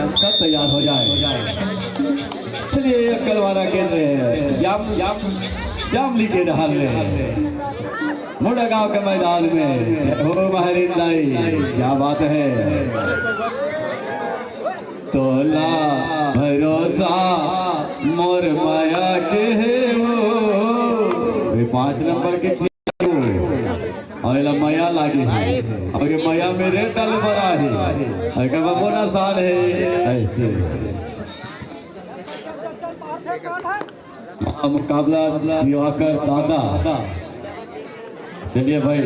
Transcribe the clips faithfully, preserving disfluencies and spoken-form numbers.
सब तैयार हो जाए। चलिए, ये कलवारा के जाम, जाम, जामली के डहर ले मुड़ा गांव के मैदान में। हो महरिन दाई, क्या बात है। तोला भरोसा मोर माया के हे वो। ये पाँच नंबर के और एला मया लागे हे। और ये मया में रेट डाले बर आहे। और एकर बोनस आन हे। ऐसे। मुकाबला दिवाकर दादा। चलिए भाई,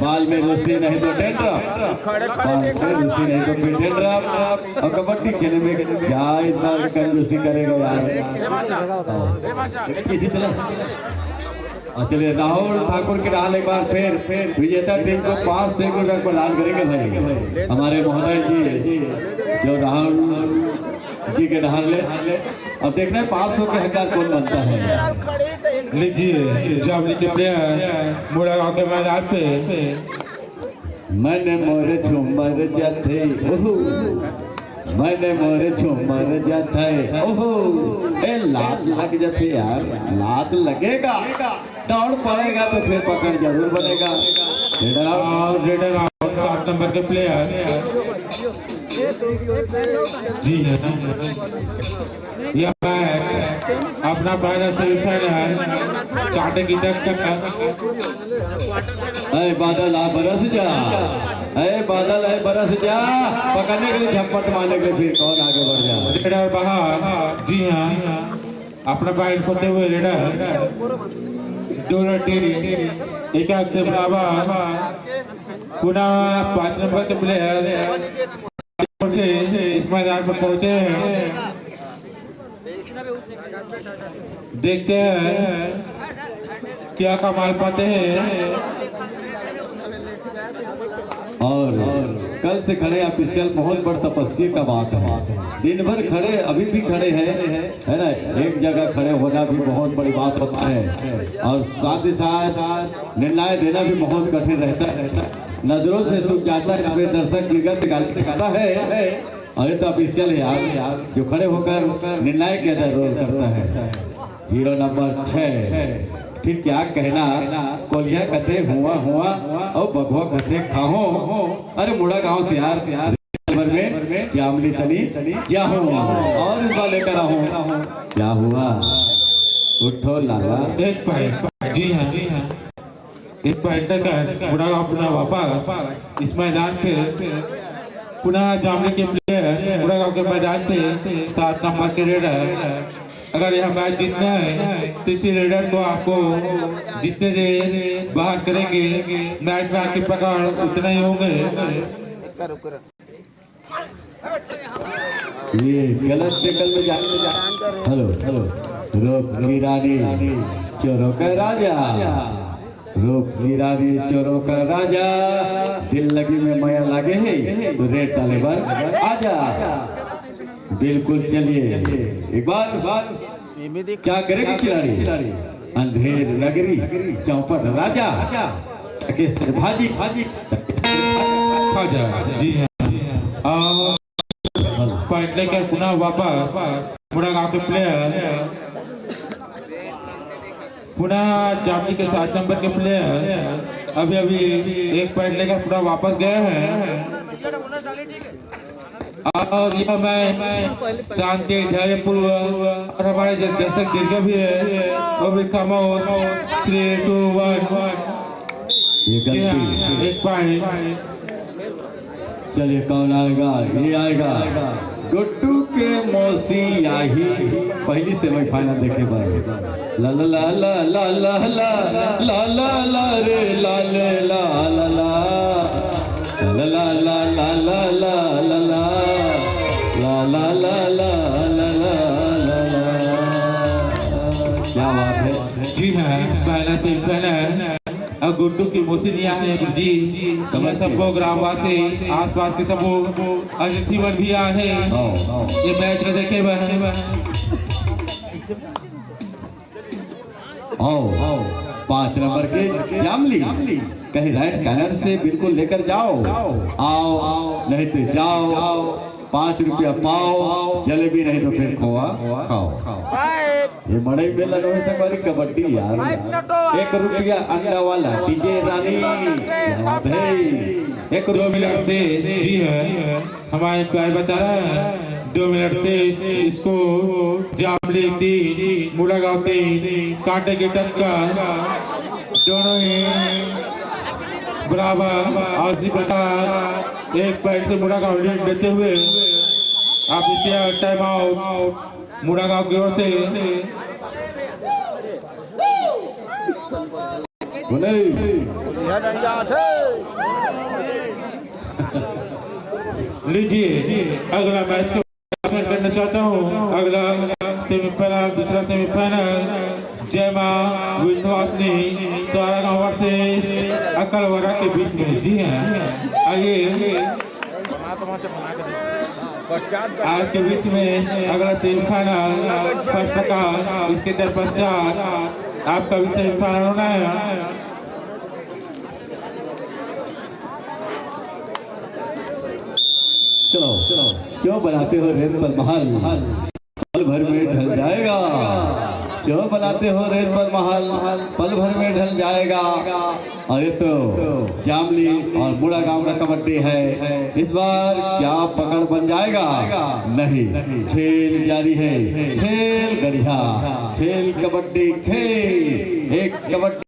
बाल में रुसी नहीं तो डेंड्रफ, बाल में रुसी नहीं तो फिर डेंड्रफ। और कबड्डी खेले में क्या इतना कंजूसी करेगा यार। हाँ। इसी तरह, और चलिए, राहुल ठाकुर के डहर ले एक बार फिर विजेता टीम को पाँच सौ एक रुपया प्रदान करेंगे भाई, हमारे महोदय जी, जो राहुल जी के डहर ले। अब देखना है पाँच सौ के हकदार कौन बनता है। लीजिए, जावली के प्लेयर मुड़ा गांव के मैदान पे। मन मोर झूमर जथे, ओहो। मन मोर झूमर जथे, ओहो। ए, लात लग जथे यार, लात लगेगा, डाउन पड़ेगा तो फिर पकड़ जरूर बनेगा। Raider out. और रेडर आउट, सात नंबर के प्लेयर। जी हाँ, यह मैच अपना पहला सेमीफाइनल कांटे की टक्कर। ए बादल, आ बरस जा। ए बादल, ए बरस जा। पकड़ने के लिए झपट मारने के लिए फिर कौन आगे बढ़ जा। रेडर बाहर। जी हाँ, अपना पॉइंट खोते हुए रेडर। दो रन टीम एक आंख से बराबर। पुनः पाँच नंबर के प्लेयर से इस मैदान पर पहुंचे हैं। देखते हैं क्या कमाल पाते हैं। और कल से खड़े ऑफिशियल, बहुत बड़ तपस्या का बात है। दिन भर खड़े, अभी भी खड़े हैं, है ना? एक जगह खड़े होना भी बहुत बड़ी बात होता है, और साथ ही साथ निर्णय देना भी बहुत कठिन रहता है। नजरों से चूक जाता है, इसमें दर्शक गिरगट निकालता है। अरे तो ऑफिशियल है यार, जो खड़े होकर निर्णायक के अंदर रोल करता है। हीरो नंबर छह। फिर क्या कहना, कोलिया कथे हुआ हुआ, और बघवा कथे खाहो। अरे मुड़ा गांव से यार, भर में जामली तनी क्या हो, और इस बार लेकर आऊं। क्या हुआ? उठो लाला। एक पॉइंट। जी हाँ, एक पॉइंट लेकर मुड़ा गांव पुनः वापस इस मैदान पे। पुनः जामली के प्लेयर मुड़ा गांव के मैदान पे सात नंबर के रेडर। अगर यह मैच जीतना है तो इसी रेडर को आपको जीतने से बाहर करेंगे। मैच में आपकी पकड़ उतना ही होंगे। ये गलत टेकल में जा, हेलो, हेलो, रोक की रानी, चोरों का राजा, रोक की रानी, चोरों का राजा, दिल लगी में मया लागे है, तो रेड डाले बर आजा। बिल्कुल, चलिए एक बार, क्या करेगी खिलाड़ी? अंधेर नगरी चौपट राजा, टकेसर भाजी, खाजा। जी हाँ, और पॉइंट लेकर पुनः वापस मुड़ा गांव के प्लेयर। पुनः जामली के सात नंबर के प्लेयर अभी अभी एक पॉइंट लेकर पुनः वापस गए हैं। और यह मैच शांति, धैर्यपूर्वक, और हमारे जो दर्शक दीर्घ भी है, वो भी खामोश। थ्री, टू, वन। ये गलती। एक पॉइंट। चलिए, कौन आएगा? ये आएगा। गुड्डू के मौसी आही। पहली सेमीफाइनल देखे बार। ला ला ला ला ला ला ला ला ला ला रे ला ले ला ला ला। ला ला ला ला ला ला ला ला। ला ला ला ला ला ला ला ला। क्या बात है। जी हाँ, पहला सेमीफाइनल। और गुड्डू की मौसी नहीं आए हैं गुरुजी। तो मैं सबको ग्रामवासी, आसपास के सबको अतिथिगण भी आए हैं। हाँ, हाँ। ये मैच में देखे हुए हैं। आओ, आओ, पाँच नंबर के जामली, कहीं राइट कॉर्नर से बिल्कुल लेकर जाओ, आओ, नहीं तो जाओ। पाँच रुपया पाव, जलेबी नहीं तो फिर खोआ खाओ। ये मड़ई मेला नोहे संगवारी, कबड्डी यार। एक रुपया अंडा वाला डीजे रानी, क्या बात है? एक दो मिनट से, जी हाँ, हमारे प्यार बता रहा है, दो मिनट से इसको जामली तीन, मुड़ागांव तीन, कांटे के टक्कर, दोनों ही बराबर और इसी प्रकार एक पॉइंट से मुड़ागांव लीड लेते हुए आप इसे टाइम आउट मुड़ागांव की ओर से। बोले। लीजिए, अगला मैच को करना चाहता हूँ। अगला सेमीफाइनल, दूसरा सेमीफाइनल जय माँ विंध्यवासिनी सारागांव वर्सेस अकलवरा के बीच में। जी हाँ, आइए, आज के बीच में अगला सेमीफाइनल फर्स्ट का, इसके तत्पश्चात आपका भी सेमीफाइनल होना है। चलो, चलो, क्यों बनाते हो रेत पर महल, पल भर में ढल जाएगा। क्यों बनाते हो रेत पर महल, पल भर में ढल जाएगा। और ये तो जामली और मुड़ागांव का कबड्डी है। इस बार क्या पकड़ बन जाएगा? नहीं, खेल जारी है, खेल गढ़िया, खेल कबड्डी, खेल। एक कबड्डी,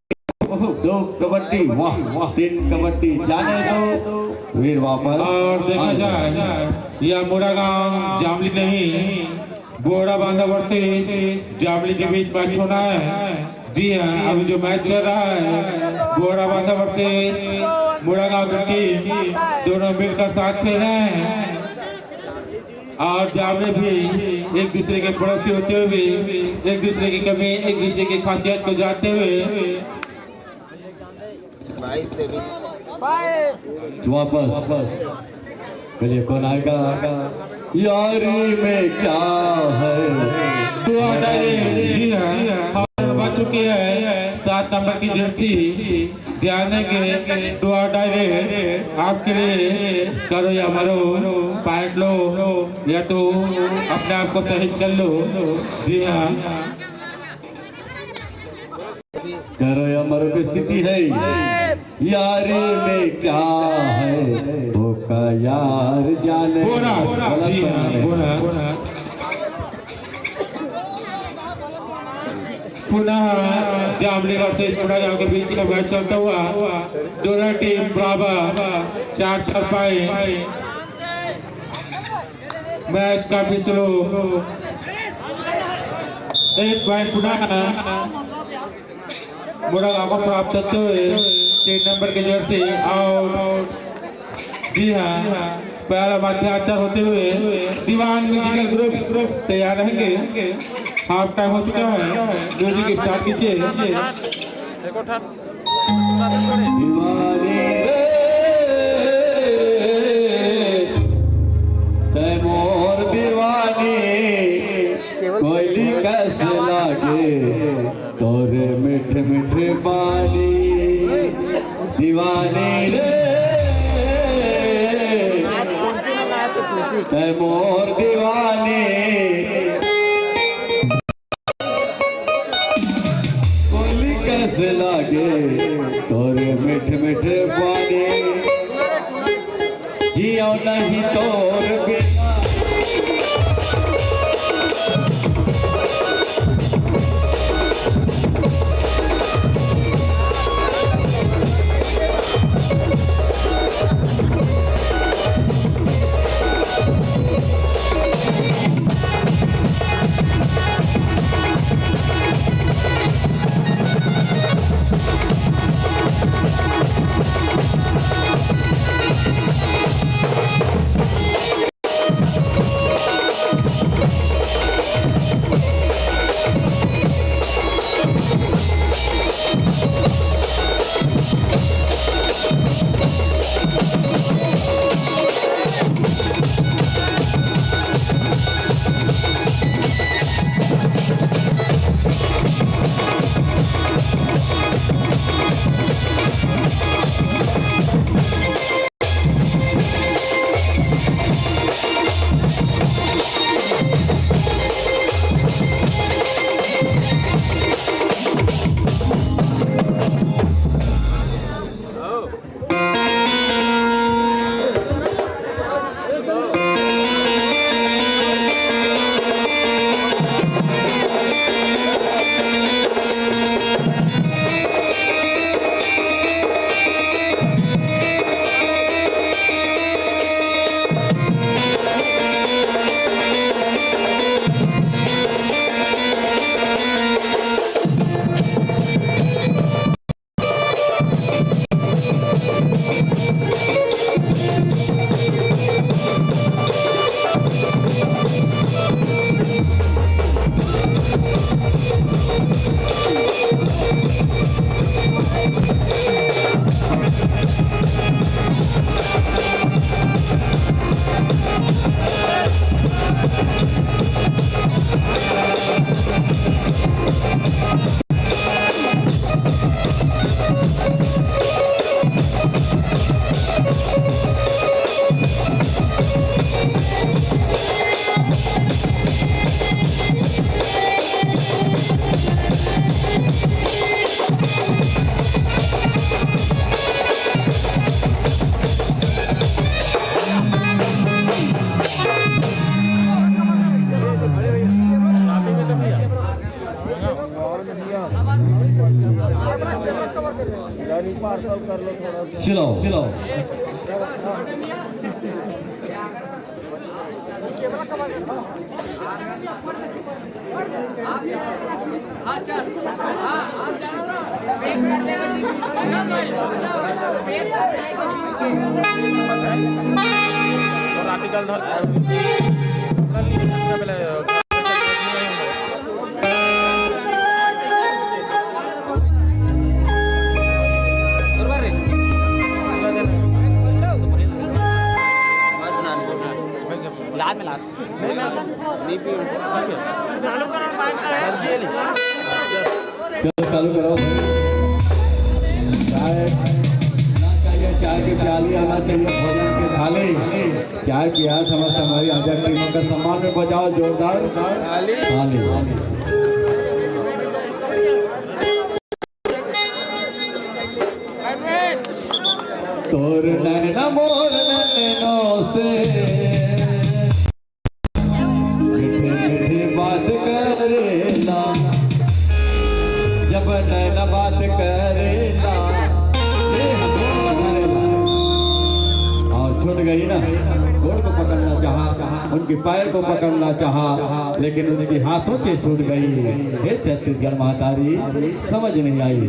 दो कबड्डी, वाह, तीन कबड्डी, जाने दो, फिर वापस और देखा आ जाए। जाए, यह मुड़ागांव जामली नहीं, बोड़ा बांधा वर्सेस जामली के बीच मैच होना है। जी हाँ, अभी जो मैच चल रहा है, बोड़ा बांधा वर्सेस मुड़ागांव की टीम दोनों मिलकर साथ खेल रहे हैं और जामली भी एक दूसरे के पड़ोसी होते हुए भी एक दूसरे की कमी, एक दूसरे की खासियत को जानते हुए वापस। चलिए, कौन आएगा? यारी में क्या है? तो आ डायरेक्ट, जी हाँ, हार बच चुकी है सात नंबर की जर्सी। ध्यान देंगे, डुआ डायरेक्ट आपके लिए। करो या मरो, पैंट लो या तो अपने आप को शहीद कर लो। जी हाँ, करो या मरो की स्थिति है। यारी में क्या है, वो का यार जाने। बोनस, गलत जी हाँ, नहीं। बोनस। पुनः जामली वर्सेस मुड़ागांव के बीच का मैच चलता हुआ, दोनों टीम बराबर, चार चार पाए। मैच काफी स्लो, एक पॉइंट पुनः मुड़ागांव को प्राप्त होते हुए तीन नंबर के जर्सी आउट। जी हाँ, पहला मध्यांतर होते हुए दीवान म्यूजिकल ग्रुप तैयार रहेंगे। हाफ टाइम हो चुका है, म्यूजिक स्टार्ट कीजिए। दीवानी रे, तै मोर दीवानी, कोयली कस लागे तोरे मीठे मीठे पानी। दीवानी रे, तै मोर दीवानी। बोली कैसे लागे तोरे मीठ मीठ पानी, जियो नहीं तोर बिना। Slow। चलो, चालू करो। चाय, चाय की प्याली आना चाहिए, भोजन की थाली। चाय पियास हमारे समाज, आज टीमों का सम्मान में बजाओ जोरदार ताली। तोर नैना मोर नैनों से मीठे मीठे बात करेला, जब नैना बात करेला। ए, और छूट गई ना, गोड़ को पकड़ना चाहा, उनके पैर को पकड़ना चाहा, लेकिन उनके हाथों से छूट गई। हे छत्तीसगढ़ महतारी, समझ नहीं आई।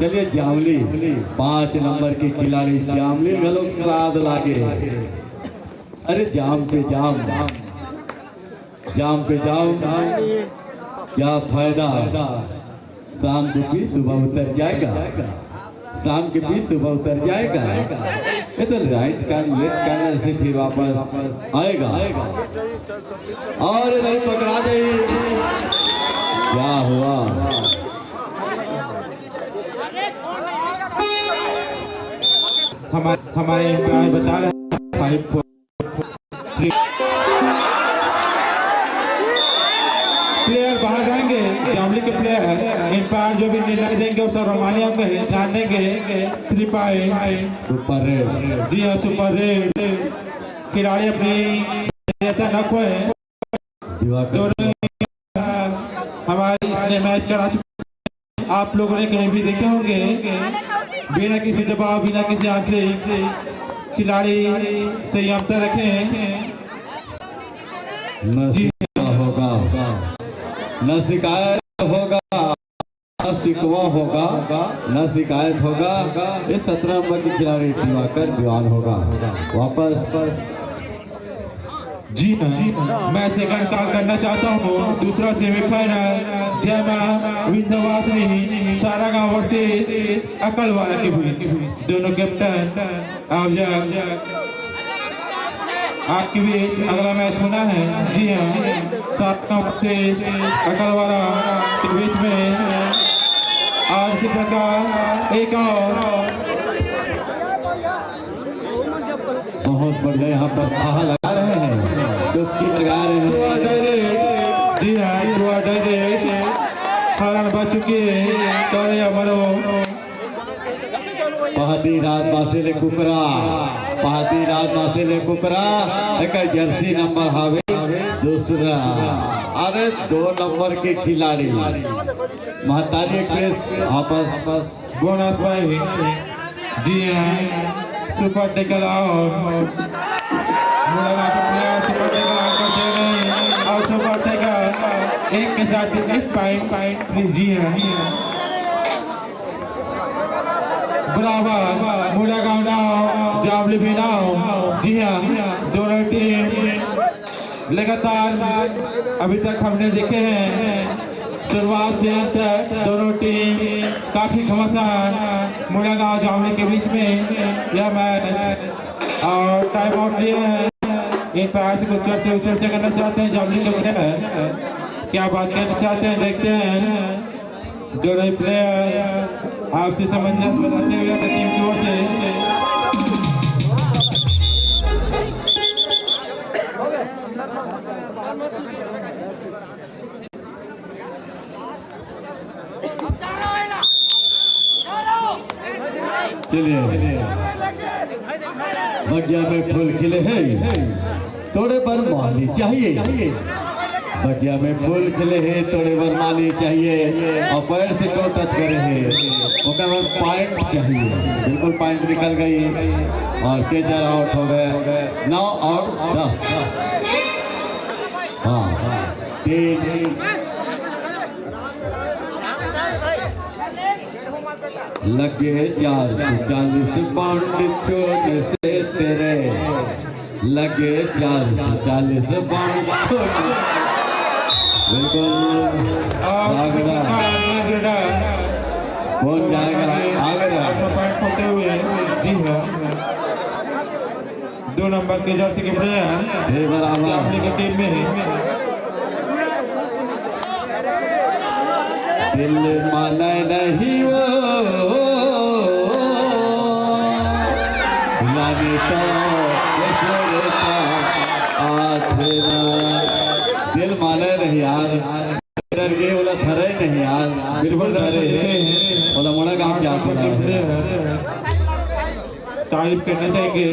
चलिए जामली, पाँच नंबर की खिलाड़ी जामली घलो स्वाद लागे। अरे जाम पे जाम, जाम पे जाम, क्या फायदा? शाम को भी सुबह उतर जाएगा, शाम के भी सुबह उतर जाएगा। ये तो राइट टर्न, लेफ्ट टर्न से फिर वापस आएगा। और नहीं पकड़ा जाए, क्या हुआ? हमारे हमारे एम्पायर बता रहे हैं, फाइव फोर थ्री। प्लेयर बाहर रहेंगे, जामली के प्लेयर। एम्पायर जो भी निर्णय देंगे, वो सब रोमानिया में ध्यान देंगे। Three point. Super raid. जी हाँ, सुपर रेड। खिलाड़ी अपनी जैसा न खोए। दिवाकर। दोनों हमारे इतने मैच करा चुके हैं, आप लोगों ने कहीं भी देखे होंगे, बिना किसी दबाव, बिना किसी आंतरिक, खिलाड़ी संयमता रखें। न जी। शिकवा होगा, न शिकायत होगा, न शिकवा होगा, न शिकायत होगा। इस सत्रह नंबर के खिलाड़ी दिवाकर दीवान होगा। वापस जी हाँ, मैं सेकंड कॉल करना चाहता हूँ। दूसरा सेमीफाइनल जय माँ विंध्यवासिनी सारागांव वर्सेस अकलवारा के बीच। दोनों कैप्टन, आप जब आपके बीच अगला मैच होना है। जी हाँ, सारागांव वर्सेस अकलवारा के बीच में। और इसी प्रकार एक और बहुत बढ़िया, यहाँ पर थाह लगा रहे हैं, डुबकी लगा रहे हैं। जी हाँ, थ्रू आउट डायरेक्ट। हॉर्न बज चुकी है, करे या मरो। पहाती राज मासे ले कुकरा, पहाती राज मासे ले कुकरा, एक जर्सी नंबर हावे दूसरा। अरे दो नंबर के खिलाड़ी महतारी एक्सप्रेस वापस बोनस पॉइंट। जी हाँ, सुपर टैकल आउट। मुड़ागांव का प्लेयर सुपर टैकल आउट कर दिया गया और सुपर टैकल एक के साथ एक पॉइंट, पॉइंट। जी हाँ, बराबर। मुड़ागांव नाव, जामली भी नाव। जी हाँ, दोनों टीम लगातार अभी तक हमने देखे हैं, शुरुआत से अंत तक दोनों टीम काफी घमासान मुड़ागांव जामली के बीच में यह मैच, और टाइम आउट लिए हैं। इन प्लेयर से कुछ चर्चा चर्चा करना चाहते हैं, जामली के प्लेयर क्या बात करना चाहते हैं, देखते हैं। दोनों ही प्लेयर आपसी समंजस बताते हुए अपनी टीम की ओर से। चलिए, बगिया में फूल खिले हैं, तोड़े बर माली चाहिए। बगिया में फूल खिले हे, तोड़े बर माली चाहिए और पैर से टो टच करे हे, ओकर बर पॉइंट चाहिए। बिल्कुल पॉइंट निकल गई और केजर आउट हो गए। नौ और दस। हाँ, तीन। लगे चार सौ चालीस पाउंड छूने से तेरे, लगे चार सौ चालीस पाउंड छूने। बिल्कुल। और आगरा। कौन जाएगा? आगरा। आठ पॉइंट होते हुए, जी हाँ, दो नंबर के जर्सी के प्लेयर हे बराबर। अपने के टीम में है। दिल माने नहीं वो, माने तो छोड़ता आखिरा। दिल माने नहीं यार, डर गए, बोला थरे नहीं यार, बिल्कुल जबरदस्त थरे जीते हैं। बोला मोड़ा गांव क्या आपके पड़ा टीम है? प्लेयर तारीफ करना चाहेंगे।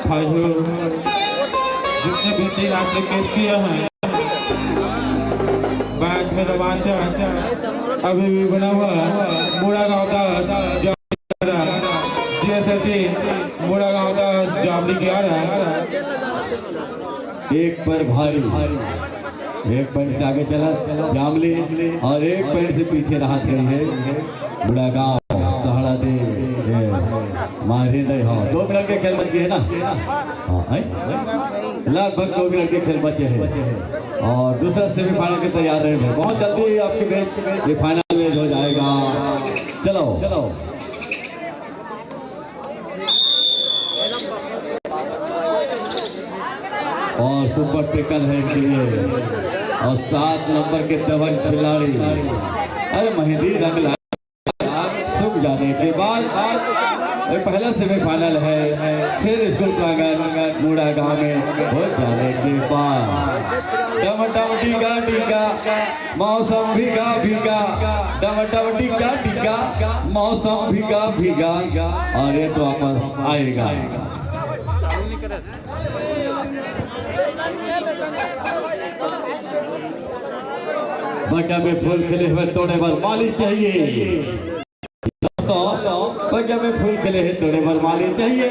भाइयों, जितने भी तीन आपने कैच किया है, मैच में रोमांचक अभी भी बना हुआ है। मुड़ागांव दस, जामली ग्यारह, जीएसएससी मुड़ागांव दस, जामली ग्यारह। एक पर भारी, एक पॉइंट से आगे चला जामली और एक पॉइंट से पीछे राहत गई है मुड़ागांव। सहड़ा दे, ए, मारे दे, हाँ, दो मिनट के खेल बच गए ना? हाँ, है? लगभग दो मिनट के खेल बचे हैं और दूसरा सेमीफाइनल के तैयार रहे हैं। बहुत जल्दी आपके बीच ये फाइनल मैच हो जाएगा। चलो, चलो। और सुपर टैकल है इनके लिए। और सात नंबर के दबंग खिलाड़ी, अरे मेहंदी रंग ला, सूख जाने के बाद, ये पहला सेमीफाइनल है, फिर स्कूल प्रांगण मुड़ा गांव में हो जाने के बाद, डम डम डीगा डीगा, मौसम भीगा भीगा, डम डम डीगा डीगा, मौसम भीगा भीगा, और ये तो वापस आएगा। बगिया में फूल खिले हुए, तोड़े बर माली चाहिए। दोस्तों, बगिया में फूल खिले हैं, तोड़े बर माली चाहिए।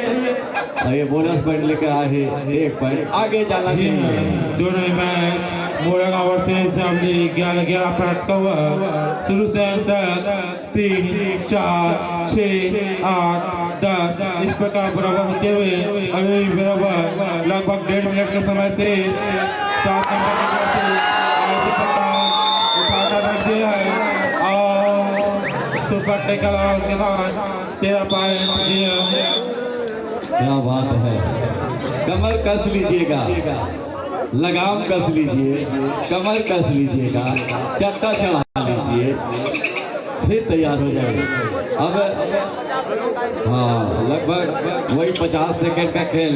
और ये बोनस पॉइंट लेकर आए हैं, एक पॉइंट आगे जाना जी चाहिए। हाँ, दोनों ही मैच मुड़ागांव वर्सेस जामली ग्यारह ग्यारह पर अटका हुआ। शुरू से अंत तक तीन, चार, छः, आठ, दस, इस प्रकार बराबर होते हुए अभी भी बराबर, लगभग डेढ़ मिनट के समय से सात नंबर के तरफ से आगे पत्ता उठाकर रख दिया है और सुपर टैकल और उसके साथ तेरह पॉइंट दिए। क्या बात है, कमर कस लीजिएगा। लगाम कस लीजिए, कमर कस लीजिएगा, चट्टा चढ़ा लीजिए, फिर तैयार हो जाइए। अब हाँ, लगभग वही पचास सेकंड का खेल,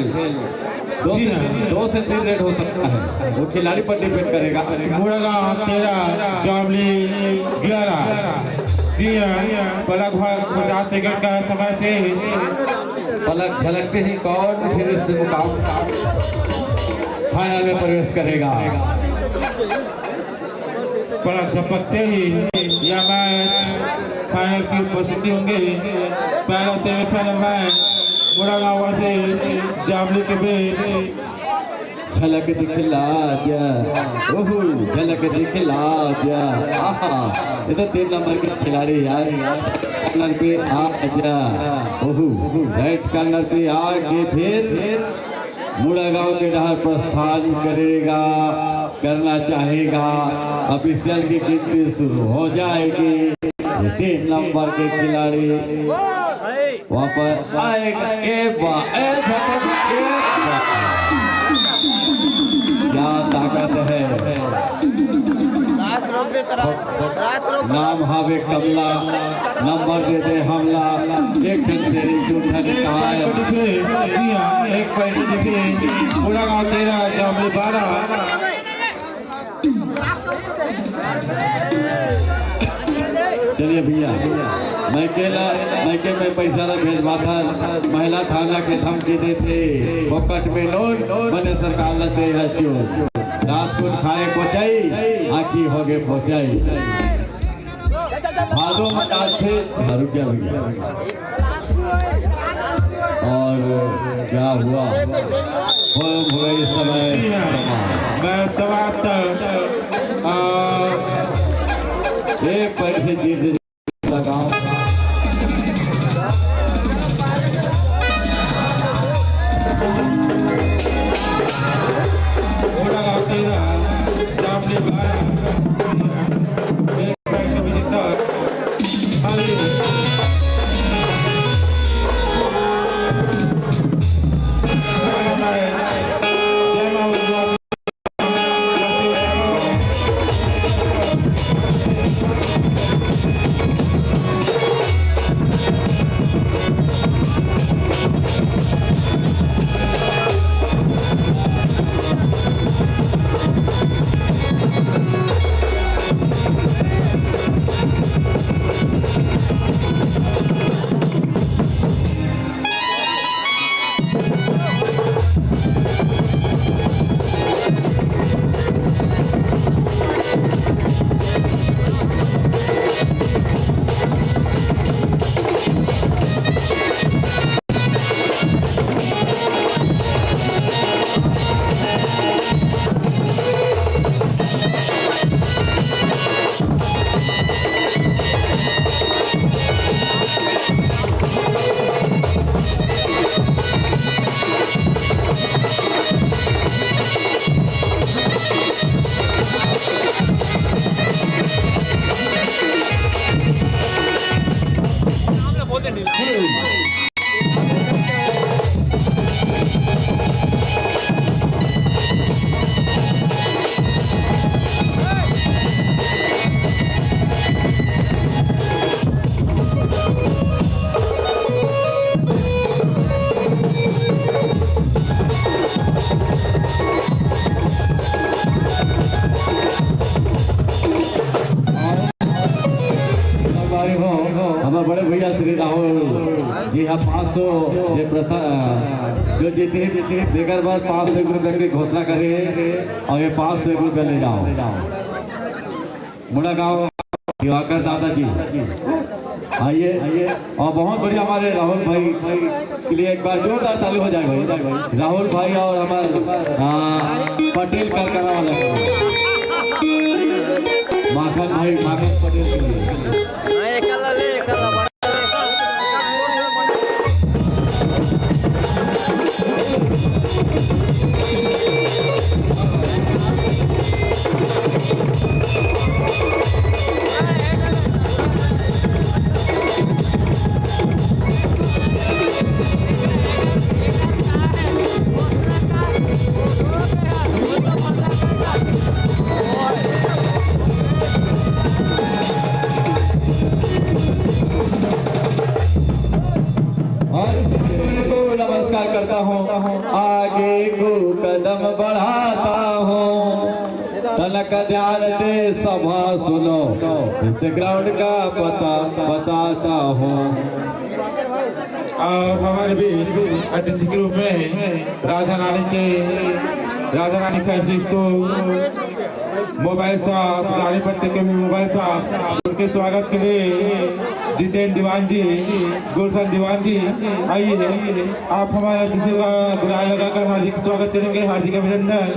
दो जी से हाँ। तीन, दो से तीन रेड हो सकता है, वो खिलाड़ी पर डिपेंड करेगा। मुड़ागांव तेरह, जामली ग्यारह। जी हाँ, लगभग पचास सेकंड का समय से पलक झलकते ही कौन फिर इस मुकाम फाइनल में प्रवेश करेगा। पलक झपकते ही यह मैच फाइनल की उपस्थिति होंगे। पहला सेमीफाइनल मैच मुड़ागांव वर्सेस जामली के बीच। झलक दिखला जा, ओहो, झलक दिखला जा। आहा, ये तो तीन नंबर के खिलाड़ी यार, कॉर्नर पे आ जा। ओहो, राइट कॉर्नर पे आके फिर मुड़ागांव के डहर प्रस्थान करेगा, करना चाहेगा। ऑफिशियल की गिनती शुरू हो जाएगी। ये तीन नंबर के खिलाड़ी वापस आएगा। ए बा, ए झपक, ए बा। क्या ताकत है। नाम हावे कमला, नंबर दे दे हमला। एक ठन तेरी दू ठन कायल। जी हाँ, एक पॉइंट जीते। मुड़ागांव तेरह, जामली बारह। चलिए भैया, मैं केला, मैं के मैं पैसा ला भेजवा था, महिला थाना के धमकी देथे, फोकट में नोट, बने सरकार ला दे है चोट। रात को आए कोचाई, आँखी हो गए पोचाई। भादो में डालते, हाँ, रुक जा भैया। और क्या हुआ? बोल, बोल, इस समय मैं समाप्त, आ, एक पैर से जीत लगाओ। घोड़ा गाँव तेरह, जामने बारह, एक पैर का विजेता। हमारे हो, हमारे बड़े भैया श्री राहुल जी ह पाँच सौ, ये प्रस्ताव, जो जीते, तेकर बर पाँच सौ एक रुपया के घोषणा करे हे और ये पाँच सौ एक रुपया ले जाओ। मुड़ागांव दिवाकर दादा जी, आइए, आइए। और बहुत बढ़िया, हमारे राहुल भाई के लिए एक बार जोरदार ताली हो जाए भाई। राहुल भाई और हमारे, हाँ, पटेल करकरा वाला, माखन भाई, माखन पटेल के लिए। और को नमस्कार करता हूँ, आगे को कदम बढ़ाता हूँ। तनक ध्यान दे सभा सुनो, इस ग्राउंड का पता बताता हूँ। और हमारे भी अतिथि के रूप में राधा रानी के, Radha Rani fancy store, mobile shop, रानी पत्ते के भी मोबाइल शॉप, उनके स्वागत के लिए जितेंद्र दीवान जी, गुलशन दीवान जी, आइए, आप हमारे अतिथि का गुलाल लगाकर हार्दिक स्वागत करेंगे, हार्दिक अभिनंदन।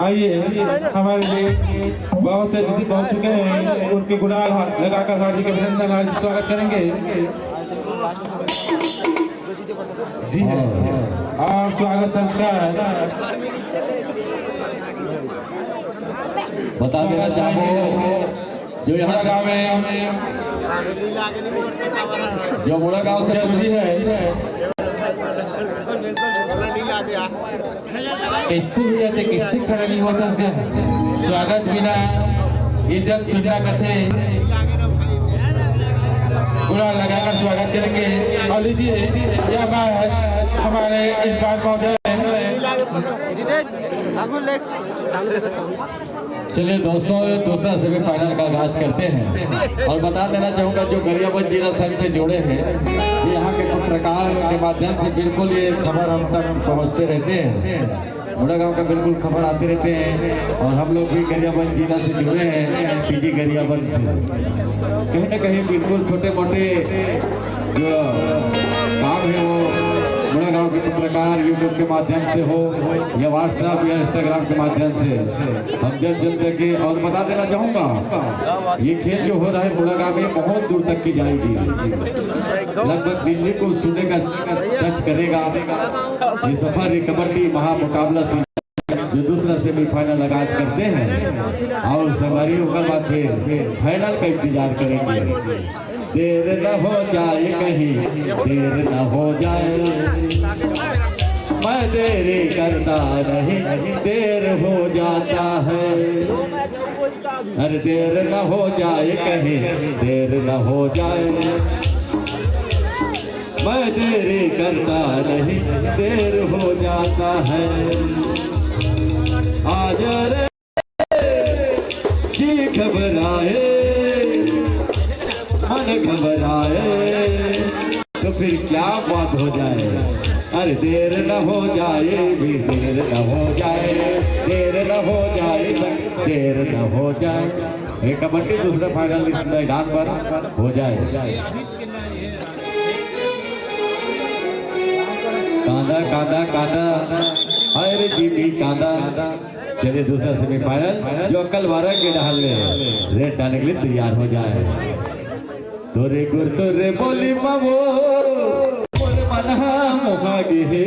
आइए, हमारे लिए बहुत से अतिथि पहुंच चुके हैं, उनके गुलाल लगाकर हार्दिक अभिनंदन, हार्दिक स्वागत करेंगे। जी हाँ, हाँ। और स्वागत संस्कार। बता देना चाहूँ, जो यहाँ मुड़ागांव में, जो मुड़ागांव से जरूरी है। कैसे भी आते, कैसे खड़ा नहीं होता इसका। स्वागत बिना इज्जत सुन्ना कथे। पूरा लगाकर स्वागत करेंगे। और लीजिए, यह बात हमारे इरफान महोदय। चलिए दोस्तों, ये दूसरा सेमीफाइनल का आगाज करते हैं और बता देना चाहूँगा, जो गरियाबंद जिला संघ से जुड़े हैं, ये यहाँ के पत्रकार के माध्यम से बिल्कुल ये खबर हम तक पहुँचते रहते हैं। मुड़ागांव का बिल्कुल खबर आते रहते हैं और हम लोग भी गरियाबंद जिला से जुड़े हैं, पीजी गरियाबंद से। कहीं ना कहीं बिल्कुल छोटे मोटे जो काम है वो मुड़ागांव के पत्रकार YouTube के माध्यम से हो या WhatsApp या Instagram के माध्यम से हम जन जन तक के। और बता देना चाहूँगा, ये खेल जो हो रहा है मुड़ागांव में बहुत दूर तक की जाएगी, लगभग दिल्ली को सुने का टच करेगा। ये सफर, ये कबड्डी महामुकाबला से जो दूसरा सेमीफाइनल आगाज करते हैं और संगवारी ओकर बाद फिर फाइनल का इंतजार करेंगे। देर न हो जाए कहीं, देर न हो जाए, मैं देरी करता नहीं, देर हो जाता है। अरे देर न हो जाए कहीं, देर न हो जाए, मैं देरी करता नहीं, देर हो जाता है। आज रे जी घबराए, मन घबराए, तो फिर क्या बात हो जाए। अरे देर न हो जाए, भी देर न हो जाए, देर न हो जाए, देर न हो जाए। ये कबड्डी दूसरा फाइनल इस मैदान पर हो जाए। कांदा कांदा कांदा, हाय रे जीमी कांदा। चलिए दूसरा सेमीफाइनल जो अकलवारा के डहर ले रेड डालने के लिए तैयार हो जाए। तोरे गुर तोरे बोली मावो, मोर मन हा मोहा गे हे।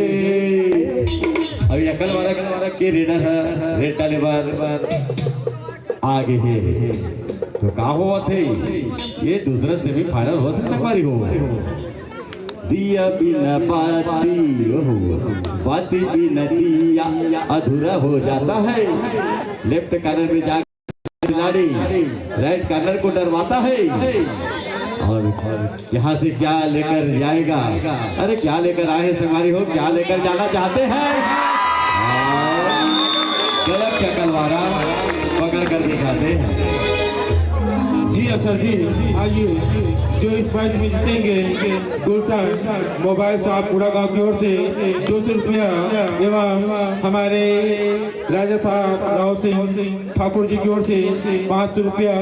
अभी अकलवारा के रेडर है, रेड डाले बार आगे हे। तो का होवत हे? ये दूसरा सेमीफाइनल हो सकता है हमारी हो। दिया बिना बाती, ओहो, बाती बिना दिया अधूरा हो जाता है। लेफ्ट कॉर्नर में जा खिलाड़ी राइट कॉर्नर को डरवाता है और यहाँ से क्या लेकर जाएगा? अरे क्या लेकर आए हैं संगवारी हो, क्या लेकर जाना चाहते हैं? और गलत शक्ल वाला पकड़ कर दिखाते हैं। जी हाँ सर जी, आइए, जो इस मैच में जीतेंगे गुलशन मोबाइल शॉप मुड़ागांव की ओर से दो सौ रुपया एवं हमारे राजा साहब राव सिंह ठाकुर जी की ओर से पाँच सौ रुपया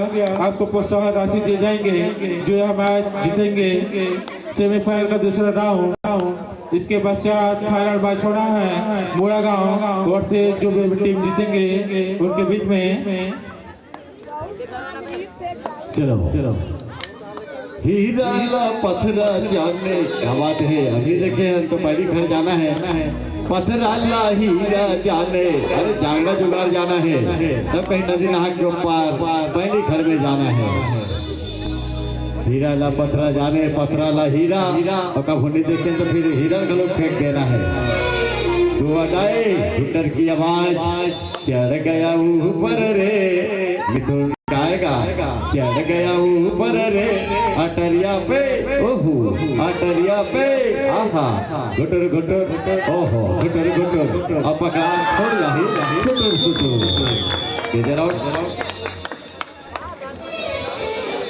आपको प्रोत्साहन राशि दिए जाएंगे। जो यह मैच जीतेंगे, सेमीफाइनल का दूसरा राउंड, इसके पश्चात फाइनल मैच होना है मुड़ागांव ओर से। जो भी टीम जीतेंगे उनके बीच में। चलो, चलो। हीरा ला पथरा जाने, क्या बात है। अभी देखे हैं तो पहली घर जाना है। पथरा ला हीरा जाने, अरे जांगड़ा जुगाड़ जाना है, तब कहीं नदी नहा के ऊपर पहली घर में जाना है। हीरा ला पथरा जाने, पथरा ला हीरा, और कब हुनी देखे तो फिर हीरा का लोग फेंक देना है। तो अदाए हुटर की आवाज, चढ़ गया ऊपर रे, मिथुन गाएगा। चढ़ गया ऊपर रे, अटरिया पे, ओहो, अटरिया पे, आहा, घुटुर घुटुर, ओहो, घुटुर घुटुर, अब पकड़ा, छोड़ जाही, घुटुर घुटुर। इधर आओ,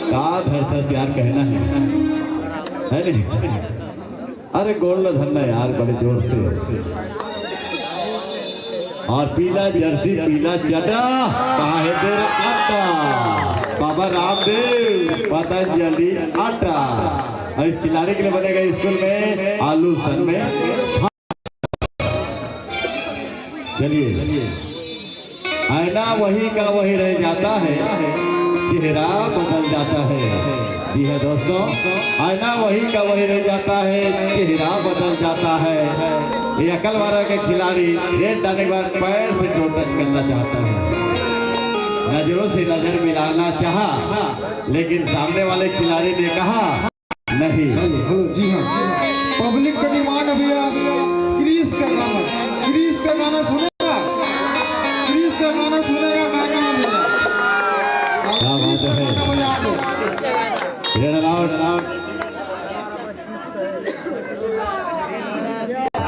का धरता प्यार कहना है, है नहीं? अरे गोड़ ल धरना यार, बड़े जोर से। और पीला जर्सी, पीला चड्डा, काहे तेरा आटा, बाबा रामदेव पतंजलि आटा। और इस खिलाड़ी के लिए बनेगा स्कूल में आलू सन में। चलिए, आईना वही का वही रह जाता है, चेहरा बदल जाता है। जी हाँ दोस्तों, आईना वही का वही रह जाता है, चेहरा बदल जाता है। ये अकलवारा के खिलाड़ी रेड डालने के बाद पैर से टो टच करना चाहता है, नजरों से नजर मिलाना चाहा, लेकिन सामने वाले खिलाड़ी ने कहा नहीं। हेलो, हेलो, जी हाँ। पब्लिक का डिमांड है भैया, क्रिश का गाना, क्रिश का गाना सुनेगा, क्रिश का गाना सुनेगा, मैं कहाँ मिला? क्या बात है। बजा दो। Red allowed, allowed.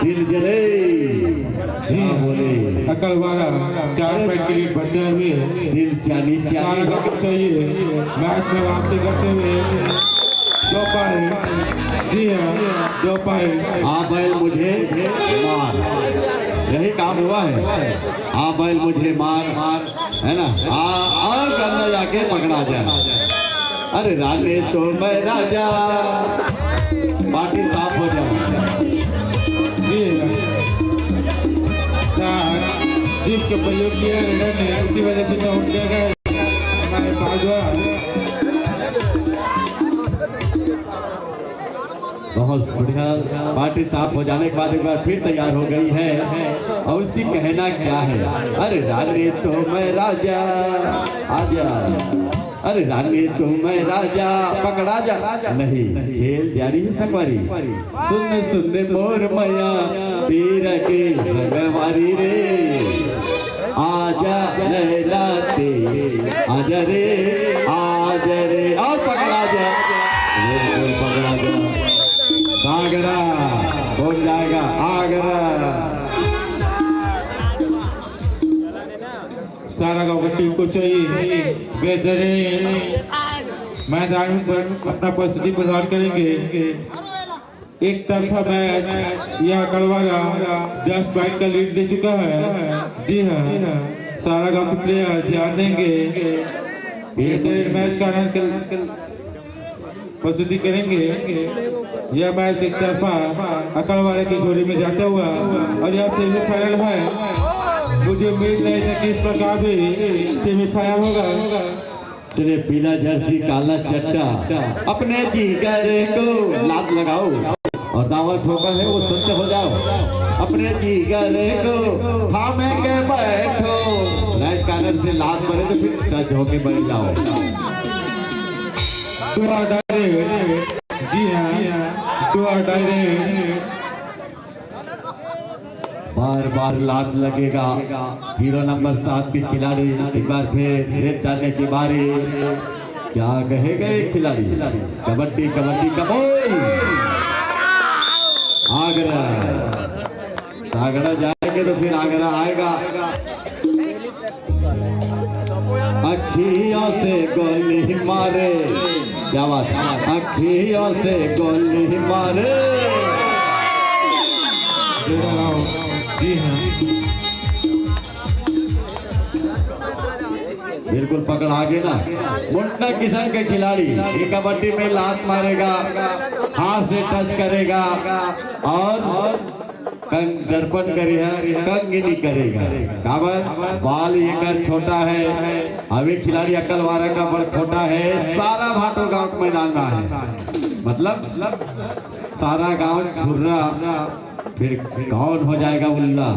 दिल जले। जी हाँ, बोले। अकलवारा चार पैंट के लिए बढ़ते हुए दिल चाली चाली। चाहिए मैच में वापसी करते हुए दो पाए। जी हाँ, दो पाए। आ गए मुझे मार। यही काम हुआ है। हाँ बैल मुझे मार, मार, है ना? हाँ, और गन्ना जाके पकड़ा जाए। अरे रानी तो मैं राजा, पार्टी साफ हो जाए। जी, हाँ। जिसको प्रयोग किया है, इसी वजह से तो उठ गया है। हमारे पास जो है, बहुत बढ़िया। पार्टी साफ हो जाने के बाद एक बार फिर तैयार हो गई है और उसकी कहना क्या है? अरे रानी तो मैं राजा, आजा। अरे रानी तो मैं राजा, पकड़ा जा। नहीं, खेल जारी है संगवारी। सुन सुन मोर मया, पीरा के संगवारी रे। आजा नैना ते, आजा रे, आजा रे, और पकड़ा जा, बिल्कुल पकड़ा जा। आगरा, कौन जाएगा आगरा? सारा गांव की टीम को चाहिए बेहतरीन मैदान पर अपना प्रस्तुति प्रदान करेंगे। एक तरफा मैच, यह कलवारा दस पॉइंट का लीड दे चुका है। जी हाँ, सारा गांव के प्लेयर ध्यान देंगे, बेहतरीन मैच का आनंद कर, प्रस्तुति करेंगे। यह मैच एक तरफा अकलवारा की जोड़ी में जाता हुआ और यह सेमीफाइनल है। मुझे उम्मीद नहीं था कि इस प्रकार भी सेमीफाइनल होगा। चलिए, पीला जर्सी, काला चट्टा, अपने जिगर को लात लगाओ और दावा ठोका है वो सत्य हो जाओ। अपने जिगर को थामे के बैठो, रैट कालर से लात पड़े तो फिर सच होके बैठ जाओ। टू आर डायरेक्ट, जी हाँ, टू आर डायरेक्ट। बार बार लात लगेगा। जीरो नंबर सात के खिलाड़ी, एक बार फिर रेड डालने की बारी। क्या कहेगा ये खिलाड़ी? कबड्डी, कबड्डी, कबड्डी। आगरा, आगरा जाएंगे तो फिर आगरा आएगा। अखियों से गोली मारे, क्या बात है? अखियों से गोली मारे। जी हाँ। बिल्कुल पकड़ आगे ना। मुंडा किशन के खिलाड़ी ये कबड्डी में लात मारेगा, हाथ से टच करेगा और कंग दर्पण करे है, कंग नहीं करेगा। काबर? बाल एकर छोटा है। अभी खिलाड़ी अकलवारा का बड़ छोटा है, सारा भाटो गांव के मैदान में है। मतलब सारा गांव छुर्रा, फिर कौन हो जाएगा उल्ला?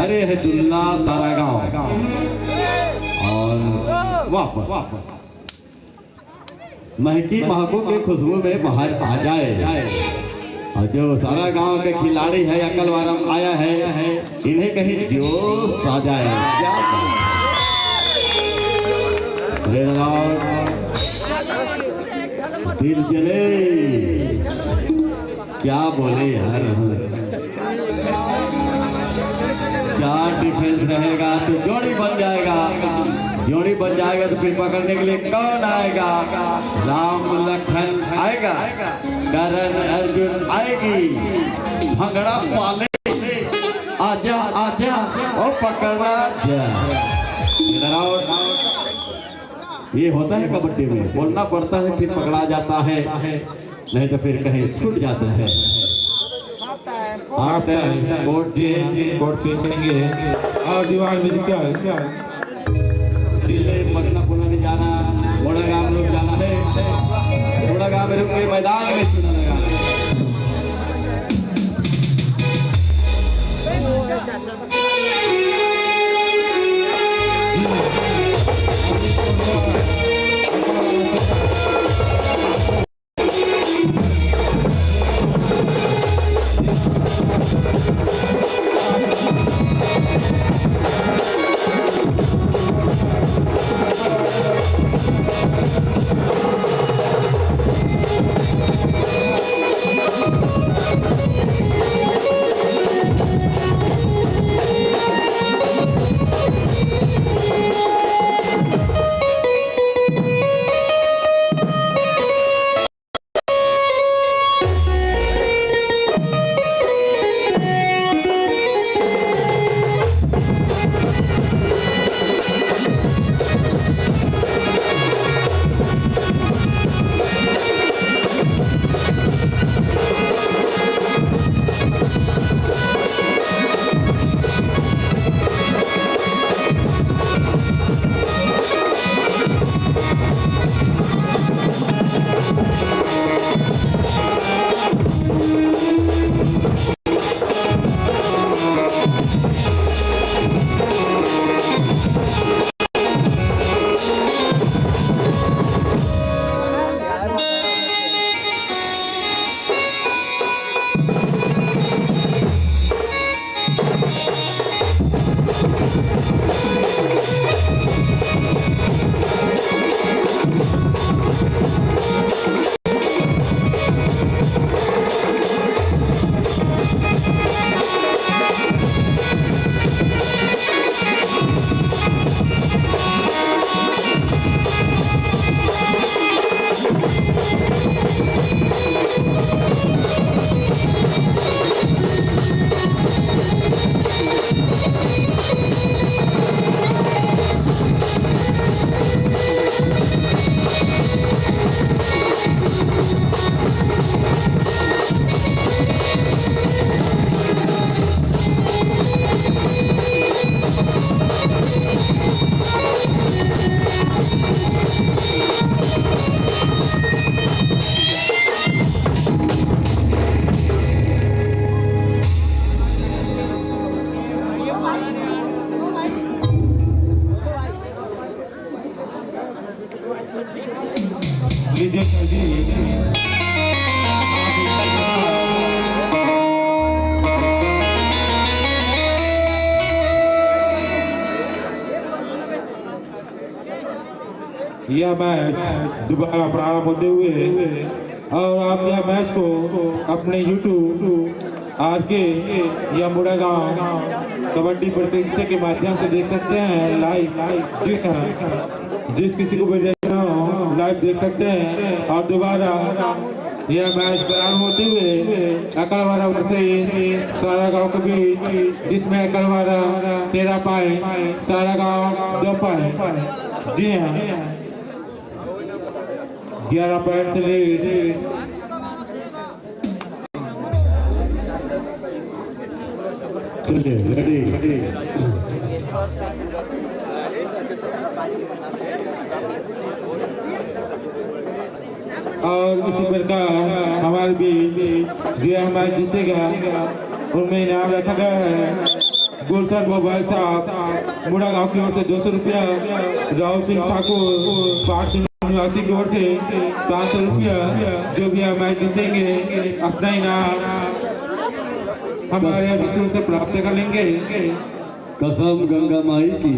अरे है दुल्ला सारा गांव। और वापस महकी महको के खुशबू में बाहर आ जाए। और जो सारा गांव के खिलाड़ी है, अकलवारा में आया है, इन्हें कहीं जोश आ जाए। क्या बात है। अरे राम, दिल जले। क्या बोले यार, क्या डिफेंस रहेगा तो जोड़ी बन जाएगा, जोड़ी बन जाएगा तो फिर पकड़ने के लिए कौन आएगा? राम लखन आएगा, करण अर्जुन आएगी, भंगड़ा पाले आजा आजा, ओ पकड़ा जा। इधर आओ। ये होता है कबड्डी में, बोलना पड़ता है, फिर पकड़ा जाता है, नहीं तो फिर कहीं छूट जाता है। हाफ टाइम, कोर्ट जी, कोर्ट से चलेंगे। और दीवार म्यूजिकल। जिले पटना पुनः नहीं जाना, बड़ा गांव लोग जाना है, बड़ा गांव में रुक के मैदान में चुना लगा। यह मैच दोबारा प्रारंभ होते हुए, और आप यह मैच को अपने YouTube आर के या मुड़ागांव कबड्डी प्रतियोगिता के माध्यम से देख सकते हैं लाइव। जी हाँ, जिस किसी को भी देखना हो, लाइव देख सकते हैं। और दोबारा यह मैच प्रारंभ होते हुए अकलवारा वर्सेस सारागांव के बीच, जिसमें अकलवारा तेरह पॉइंट, सारागांव दो पॉइंट। जी हाँ, ग्यारह पॉइंट से लीड। चलिए, रेडी। और इसी प्रकार हमारे बीच जो हमारे जीतेगा, उनमें इनाम रखा गया है गुलशन मोबाइल साहब मुड़ागांव की ओर से दो सौ रुपया, राहुल सिंह ठाकुर पार्टी निवासी की ओर से पाँच सौ रुपया, जो भी हमारे जीतेंगे अपना इनाम हमारे मित्रों से प्राप्त कर लेंगे। कसम गंगा माई की,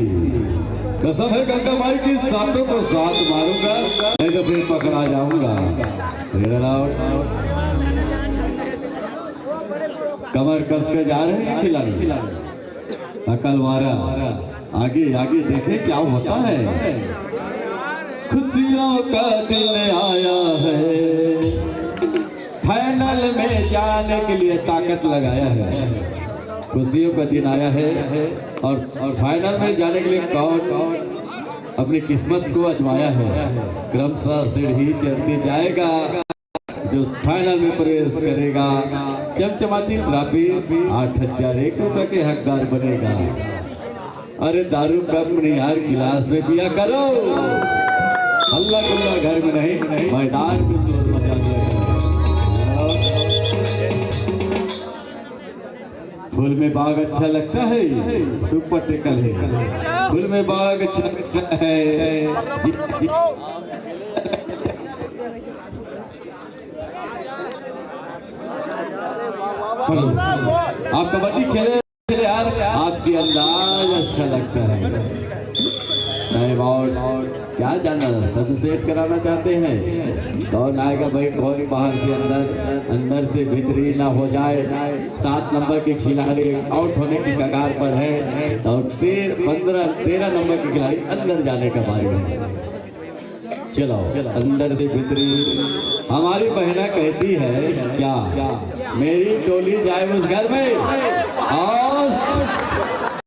कसम है गंगा माई की, सातों को सात मारूंगा, नहीं तो फिर पकड़ा जाऊंगा। Ready, out। कमर कस के जा रहे हैं खिलाड़ी। अकलवारा, आगे आगे देखें क्या होता है। खुशियों का दिन आया है, फाइनल में जाने के लिए ताकत लगाया है। खुशियों का दिन आया है और, और फाइनल में जाने के लिए कौन अपनी किस्मत को आजमाया है। क्रमशः सीढ़ी चढ़ती जाएगा, जो फाइनल में प्रवेश करेगा, चमचमाती ट्रॉफी आठ हजार एक रुपए के हकदार बनेगा। अरे दारू कप में नहीं यार, गिलास में पिया करो। हल्ला गुल्ला घर में नहीं, मैदान में शोर मचा दिया करो। फूल में बाग अच्छा लगता है, सुपर टेकल है। फूल में बाग अच्छा लगता है। हेलो, आप कबड्डी खेले, खेले यार, आपके अंदाज अच्छा लगता है। टाइम आउट, क्या जानना, सब सेट कराना चाहते हैं। कौन आएगा भाई, कौन बाहर से अंदर, अंदर से भीतरी ना हो जाए। सात नंबर के खिलाड़ी आउट होने की कगार पर है और तेरह, पंद्रह, तेरह नंबर के खिलाड़ी अंदर जाने का बारी है। चलो, अंदर से भीतरी। हमारी बहना कहती है क्या, मेरी टोली जाए उस घर में और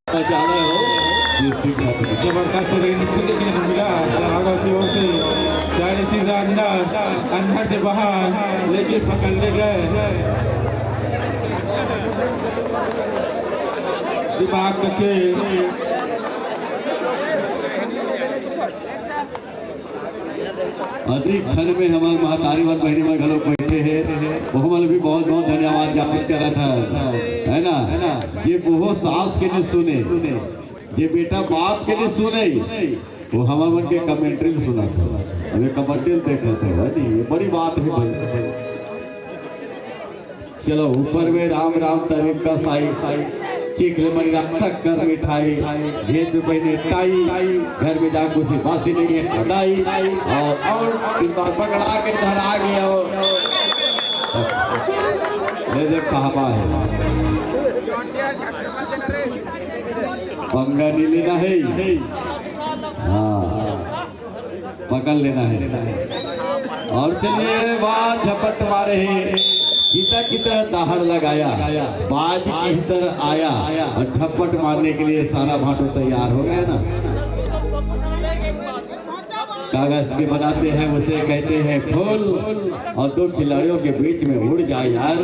बचाने हो जिसकी खातिर। जबरदस्त लेकिन खुद देखने को मिला, आगे की ओर से जाने सीधा अंदर, अंदर से बाहर, लेकिन पकड़ ले गए। दिमाग का खेल। अधिक ठंड में हमारे महतारी मन, बहिनी मन घलो बैठे हैं, वो हमन भी बहुत बहुत धन्यवाद ज्ञापित करत है, है ना? ये बहुत सास के नहीं सुने, ये बेटा बाप के नहीं सुने, वो हमर मन के कमेंट्री सुनत है, अबे कबड्डी देखत है, है नहीं? ये बड़ी बात है भाई। चलो, ऊपर में राम राम तरीका साई, चीख ले मरी राम शक्कर मिठाई, घेत में पहने टाई, घर में जा कुछ बासी नहीं है कढ़ाई, और, और इस बार पकड़ा के धरा गया हो। ये देख कहावा है, पंगा नहीं लेना है। हाँ, पकड़ लेना है। और चलिए, वाह, झपट मारे है, कितना कितना दहाड़ लगाया, बाज की तरह आया और झपट मारने के लिए सारा भाटो तैयार हो गया ना। कागज के बनाते हैं, उसे कहते हैं फूल, और दो खिलाड़ियों के बीच में उड़ जाए यार,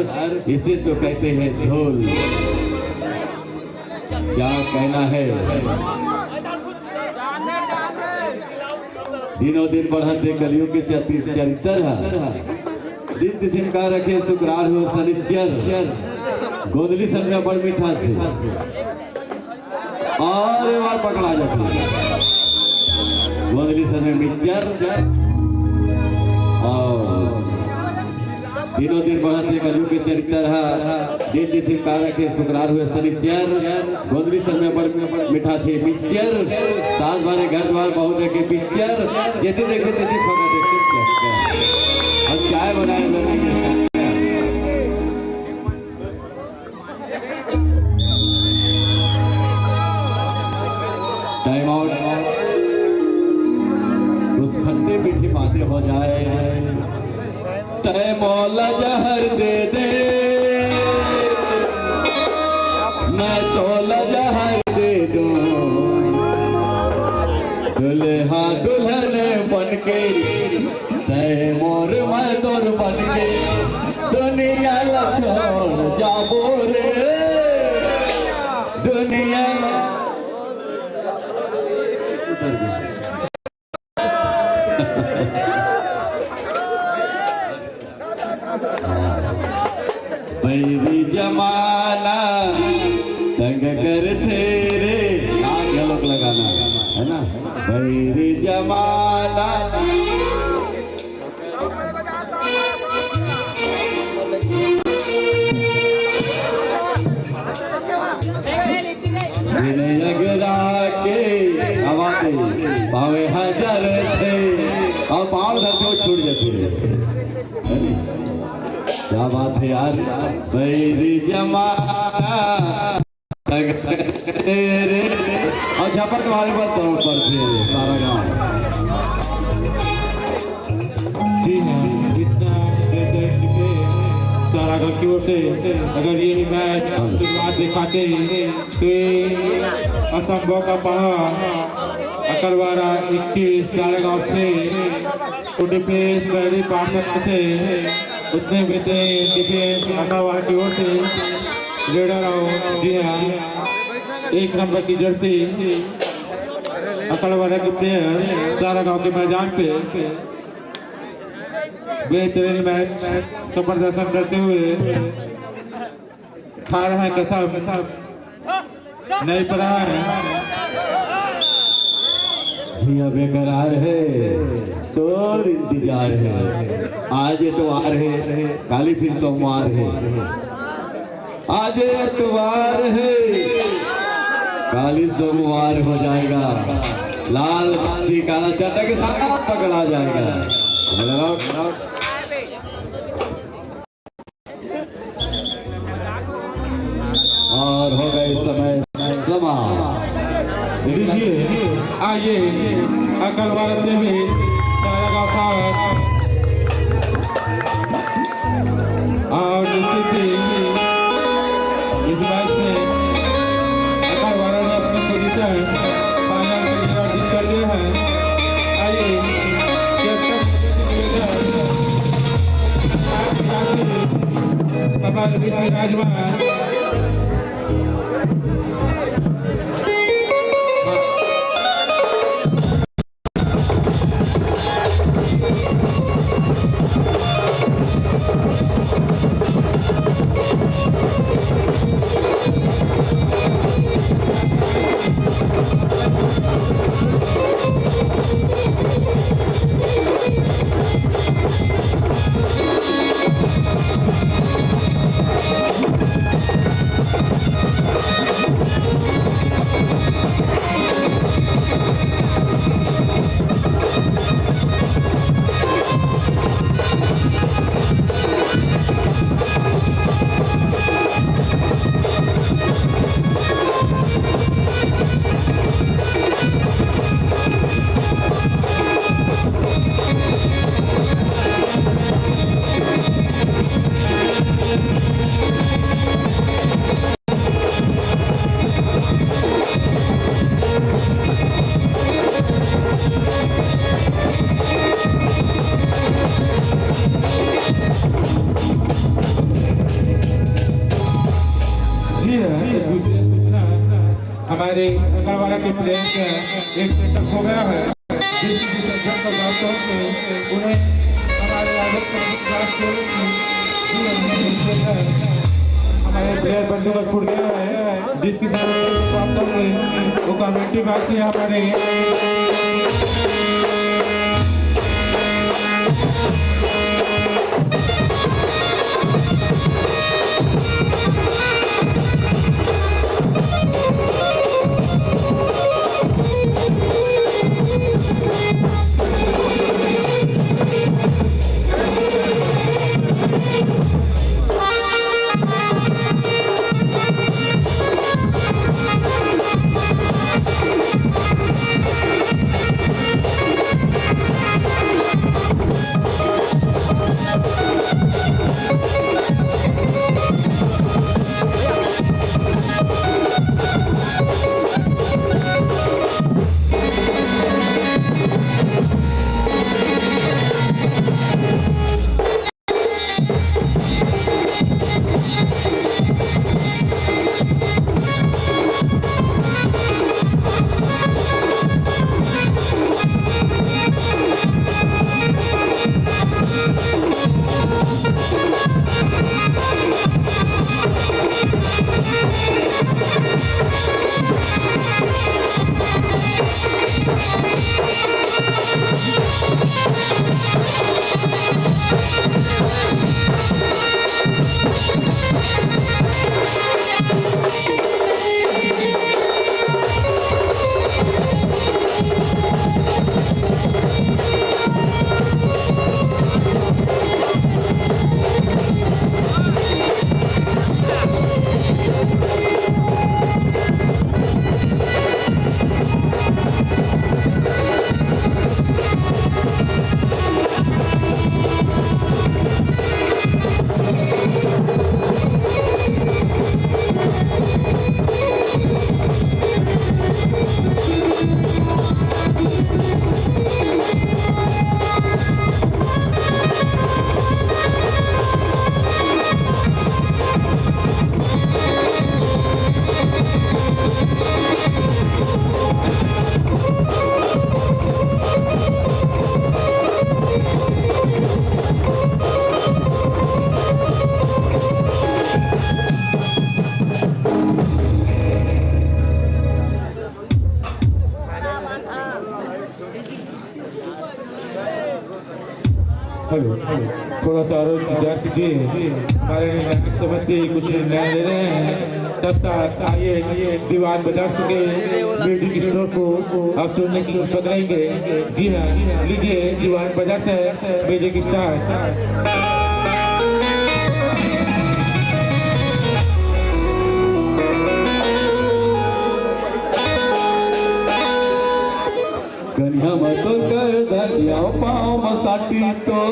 इसे तो कहते हैं धूल। क्या कहना है। दिनों दिन बढ़त हे कलयुग के चति-, चरित्र ह। दिन तिथिन का रखे सुकरार हो सनिचर। गोंदली सन में बड़ मिठास हे। और ये बार पकड़ा जाथे। गोंदली सन में मिक्चर। अउ दिनों दिन बढ़त हे कलयुग के चरित्र ह। दिन तिथि कारक हे शुक्रार हुए शनिचर, गोंदली समय बड़ मिठाथे मिक्सचर, सास भरे घर द्वार बहू देखे पिक्चर, जेती देखे तेती फंका देखे पिक्चर। अब चाय बनाए बने टाइम आउट। कुछ खट्टी मीठी बातें हो जाए। तय मौला जहर दे दे, मैं तोला जहर दे दूं। दुल्हा दुल्हन बन के तय मोर मैं तोर बन के दुनिया ला छोड़ जाबो रे। दुनिया ला बैरी जमाना तंग करथे रे। नाक घलोक लगाना है ना। बैरी जमाना बिन अगरा के आवाज पावे हजार थे। अउ पाँव धरथे वो छूट जाथे। क्या बात है यार, बैरी जमाना। अउ झपट मारे बर दौड़ पड़थे सारा गांव। जी हाँ, इतना दर्द के सारा गांव की ओर से अगर ये मैच शुरुआत दिखाते हैं तो ये असंभव का पहाड़ अकलवारा इक्कीस सारा गांव से उठे पे पहली पार्टनर थे। उतने में थे डिफेंस अकलवारा की ओर से रेडर और जी हाँ, एक नंबर की जर्सी अकलवारा के प्लेयर सारा गांव के मैदान पे बेहतरीन मैच का प्रदर्शन करते हुए खा रहे हैं कसम। नहीं पड़ा है। जिया बेकरार है, तोर इंतजार है। आज एतवार है, काली फिर सोमवार है। आज एतवार है, काली सोमवार हो जाएगा। लाल बांदी काला चट्टा के साथ पकड़ा जाएगा। और हो गए समय समाप्त। देखिए, आइए, अकलवारा देवी, तारा का साथ। और निश्चित ही इस मैच में अकलवारा ने अपनी पोजीशन फाइनल के लिए अर्जित कर लिया है। आइए, जब तक हमारे बीच विराजमान जी हाँ, एक विशेष सूचना हमारे अकलवारा के प्लेयर का एक सेटअप हो गया है, जिसकी विसर्जन का बात करें तो उन्हें हमारे आलोक प्रदीप दास को जी हाँ, हमारे प्लेयर बंदोबस्त छूट गया है, जिसकी विसर्जन का बात करें वो कमेटी बात से हमारे हेलो, थोड़ा सा और इंतजार कीजिए। हमारे निर्णायक समिति कुछ निर्णय ले रहे हैं, तब तक आइए दीवान बाजार के म्यूजिक स्टोर को आप सुनने की पकड़ेंगे। जी हाँ, लीजिए दीवान बाजार से म्यूजिक स्टार। कनिहा म तोर कर धनिया पाँव म साटी तो।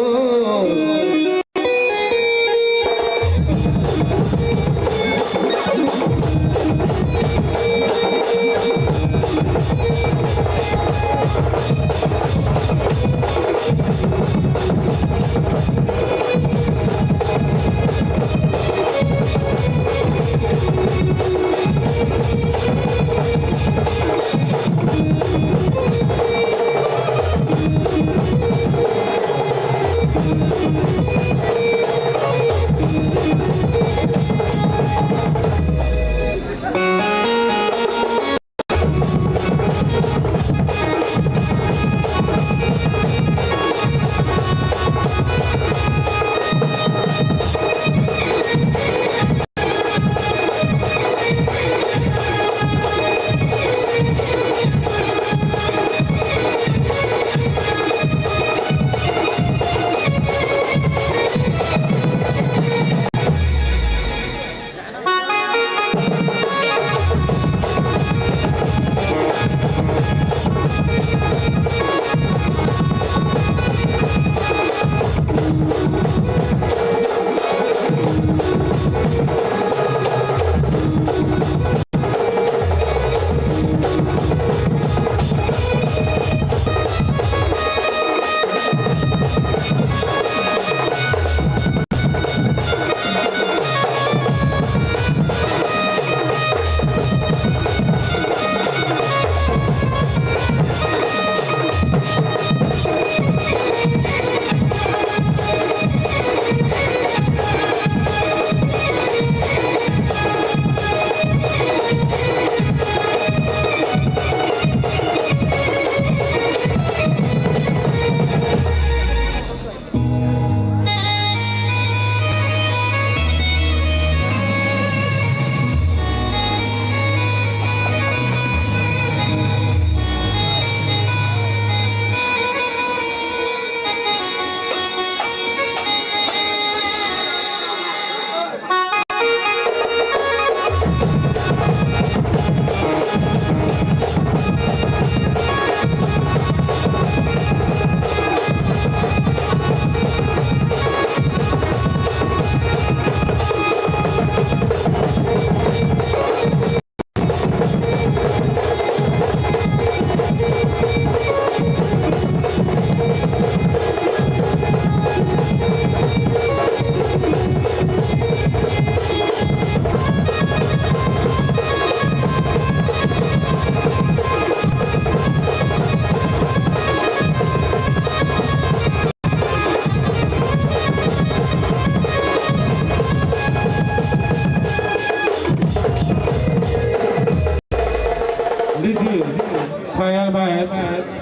Final match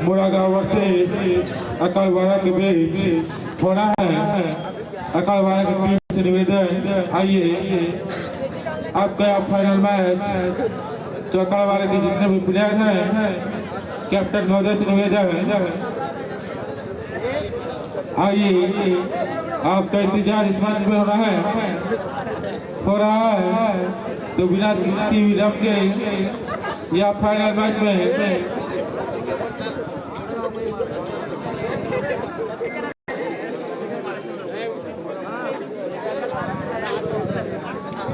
Mudagaon versus Akalwara के बीच होना है। अकलवारा की टीम से निवेदन, आइए, आपका फाइनल मैच। तो अकलवारा के जितने भी प्लेयर हैं, कैप्टन महोदय से निवेदन, आइए, आपका इंतजार इस मैच में हो रहा है, हो रहा है। तो बिना किसी विलंब के या फाइनल मैच में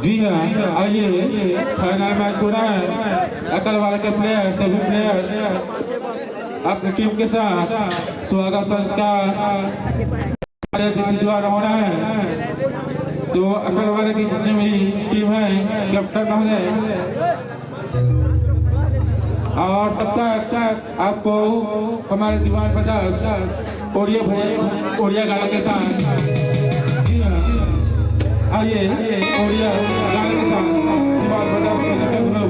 जी हाँ, आइए, फाइनल मैच हो रहा है। अकलवारा के प्लेयर, सभी प्लेयर अपनी टीम के साथ स्वागत संस्कार हमारे अतिथि द्वारा हो रहा है। तो अकलवारा की जितनी भी टीम है, कैप्टन महोदय, और तब तक आपको हमारे दीवान पचास ओड़िया भजन, ओड़िया गाने के साथ, जी हाँ, आइए, ओड़िया गाने के साथ दीवान पचास भजन का गुरु।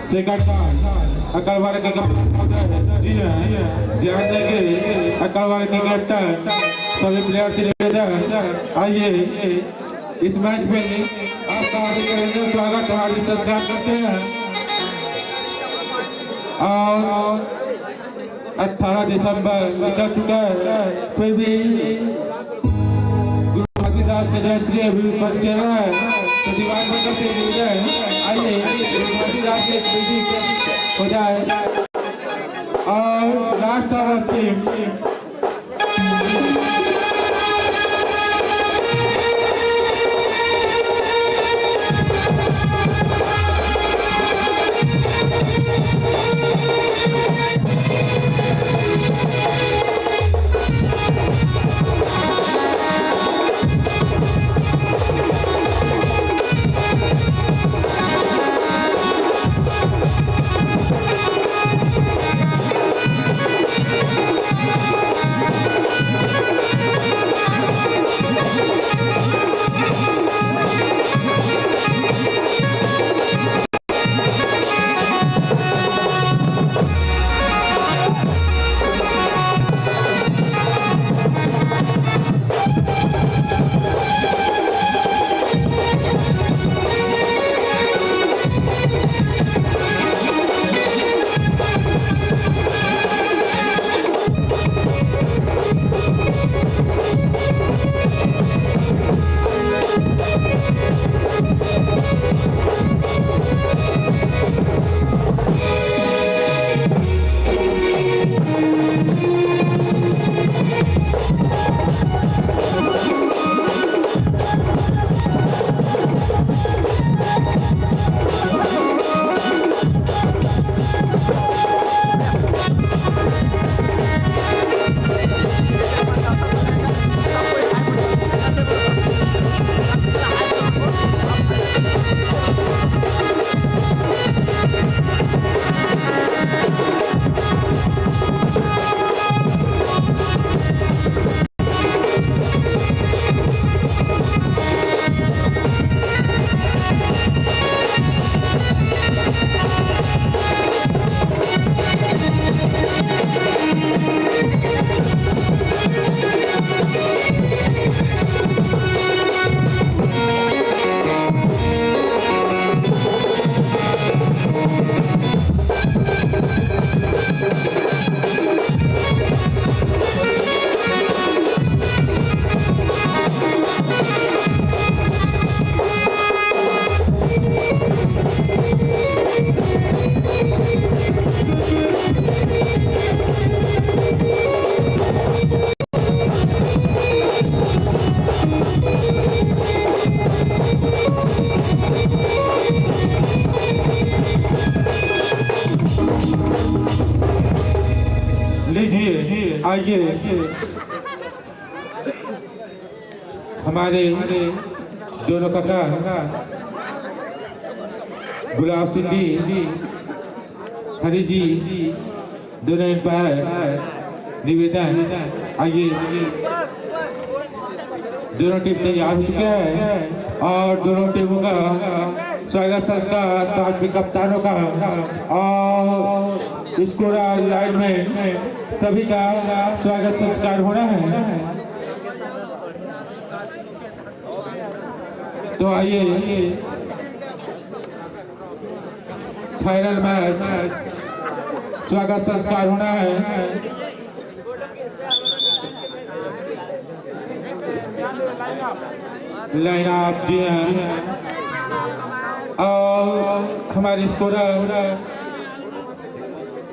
सेकंड टाइम अकलवारा के कैप्टन, जी हाँ, ध्यान देंगे, अकलवारा के कैप्टन, सभी प्लेयर से निवेदन, आइए, इस मैच में आपका हार्दिक अभिनंदन, स्वागत है, हार्दिक सत्कार करते हैं। और अठारह दिसंबर निकल चुका है, फिर भी गुरु घासीदास का जयंती अभी पर चल रहा है, तो दीवान बंदर से मिल जाए। आइए, गुरु घासीदास के एक विजिट हो जाए। और लास्ट और अंतिम जी, आइए, हमारे दोनों काका गुलाब सिंह जी, हरी जी, दोनों एम्पायर निवेदन, आइए, दोनों टीम तैयार हो चुके हैं और दोनों टीमों का स्वागत संस्कार साथ में कप्तानों का और स्कोरर, लाइनमैन, सभी का स्वागत संस्कार होना है। तो आइए, फाइनल मैच, स्वागत संस्कार होना है। लाइनअप, जी हाँ, और हमारे स्कोरर,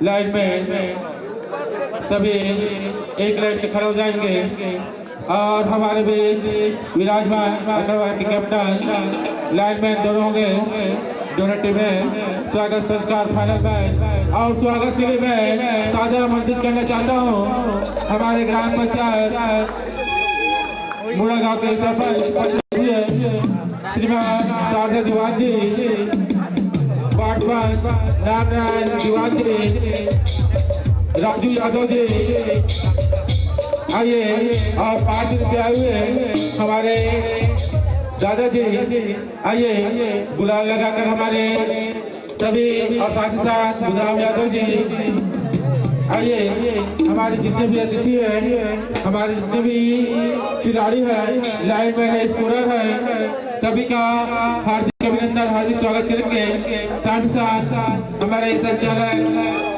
लाइनमैन, सभी एक लाइन पे खड़े हो जाएंगे और हमारे बीच विराजमान अग्रवाल के कप्तान, लाइनमैन दोनों होंगे। दोनों टीमें स्वागत संस्कार, फाइनल मैच और स्वागत के लिए मैं सादर आमंत्रित करना चाहता हूँ हमारे ग्राम पंचायत मुड़ा गांव के सरपंच श्रीमान शारदा दीवान जी, वार्ड पंच रामनारायण दीवान जी, राजू यादव जी, आइए, और पाँच दिन से आए हुए हमारे दादाजी, आइए, गुलाल लगाकर हमारे सभी और साथ ही साथ बुधराम यादव जी, आइए, हमारे जितने भी अतिथि हैं, हमारे जितने भी खिलाड़ी हैं, लाइनमैन है, स्कोरर है, सभी का हार्दिक अभिनंदन, हार्दिक स्वागत करेंगे। साथ ही साथ हमारे संचालक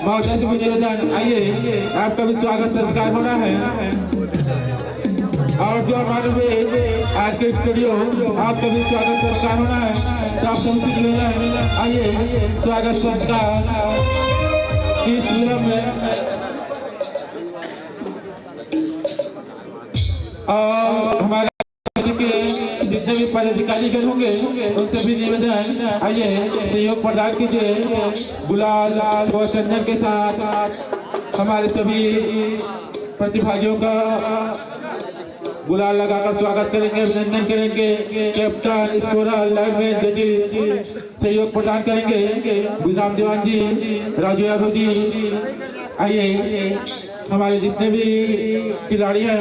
महोदय से भी निवेदन, आइए, आपका भी स्वागत संस्कार होना है। और जो हमारे भी आर के स्टूडियो, आपका भी स्वागत संस्कार होना है। तो आप सबसे निवेदन, आइए, स्वागत संस्कार की इस विलंब में। और हमारे के जितने भी पदाधिकारी गण होंगे, उनसे भी निवेदन, आइए, सहयोग प्रदान कीजिए। गुलाल व चंदन के साथ हमारे सभी प्रतिभागियों का गुलाल लगाकर स्वागत करेंगे, अभिनंदन करेंगे। कैप्टन, स्कोरर, लाइनमैन, जजेस सहयोग प्रदान करेंगे। विश्राम दीवान जी, राजू यादव जी, आइए, हमारे जितने भी खिलाड़ी हैं,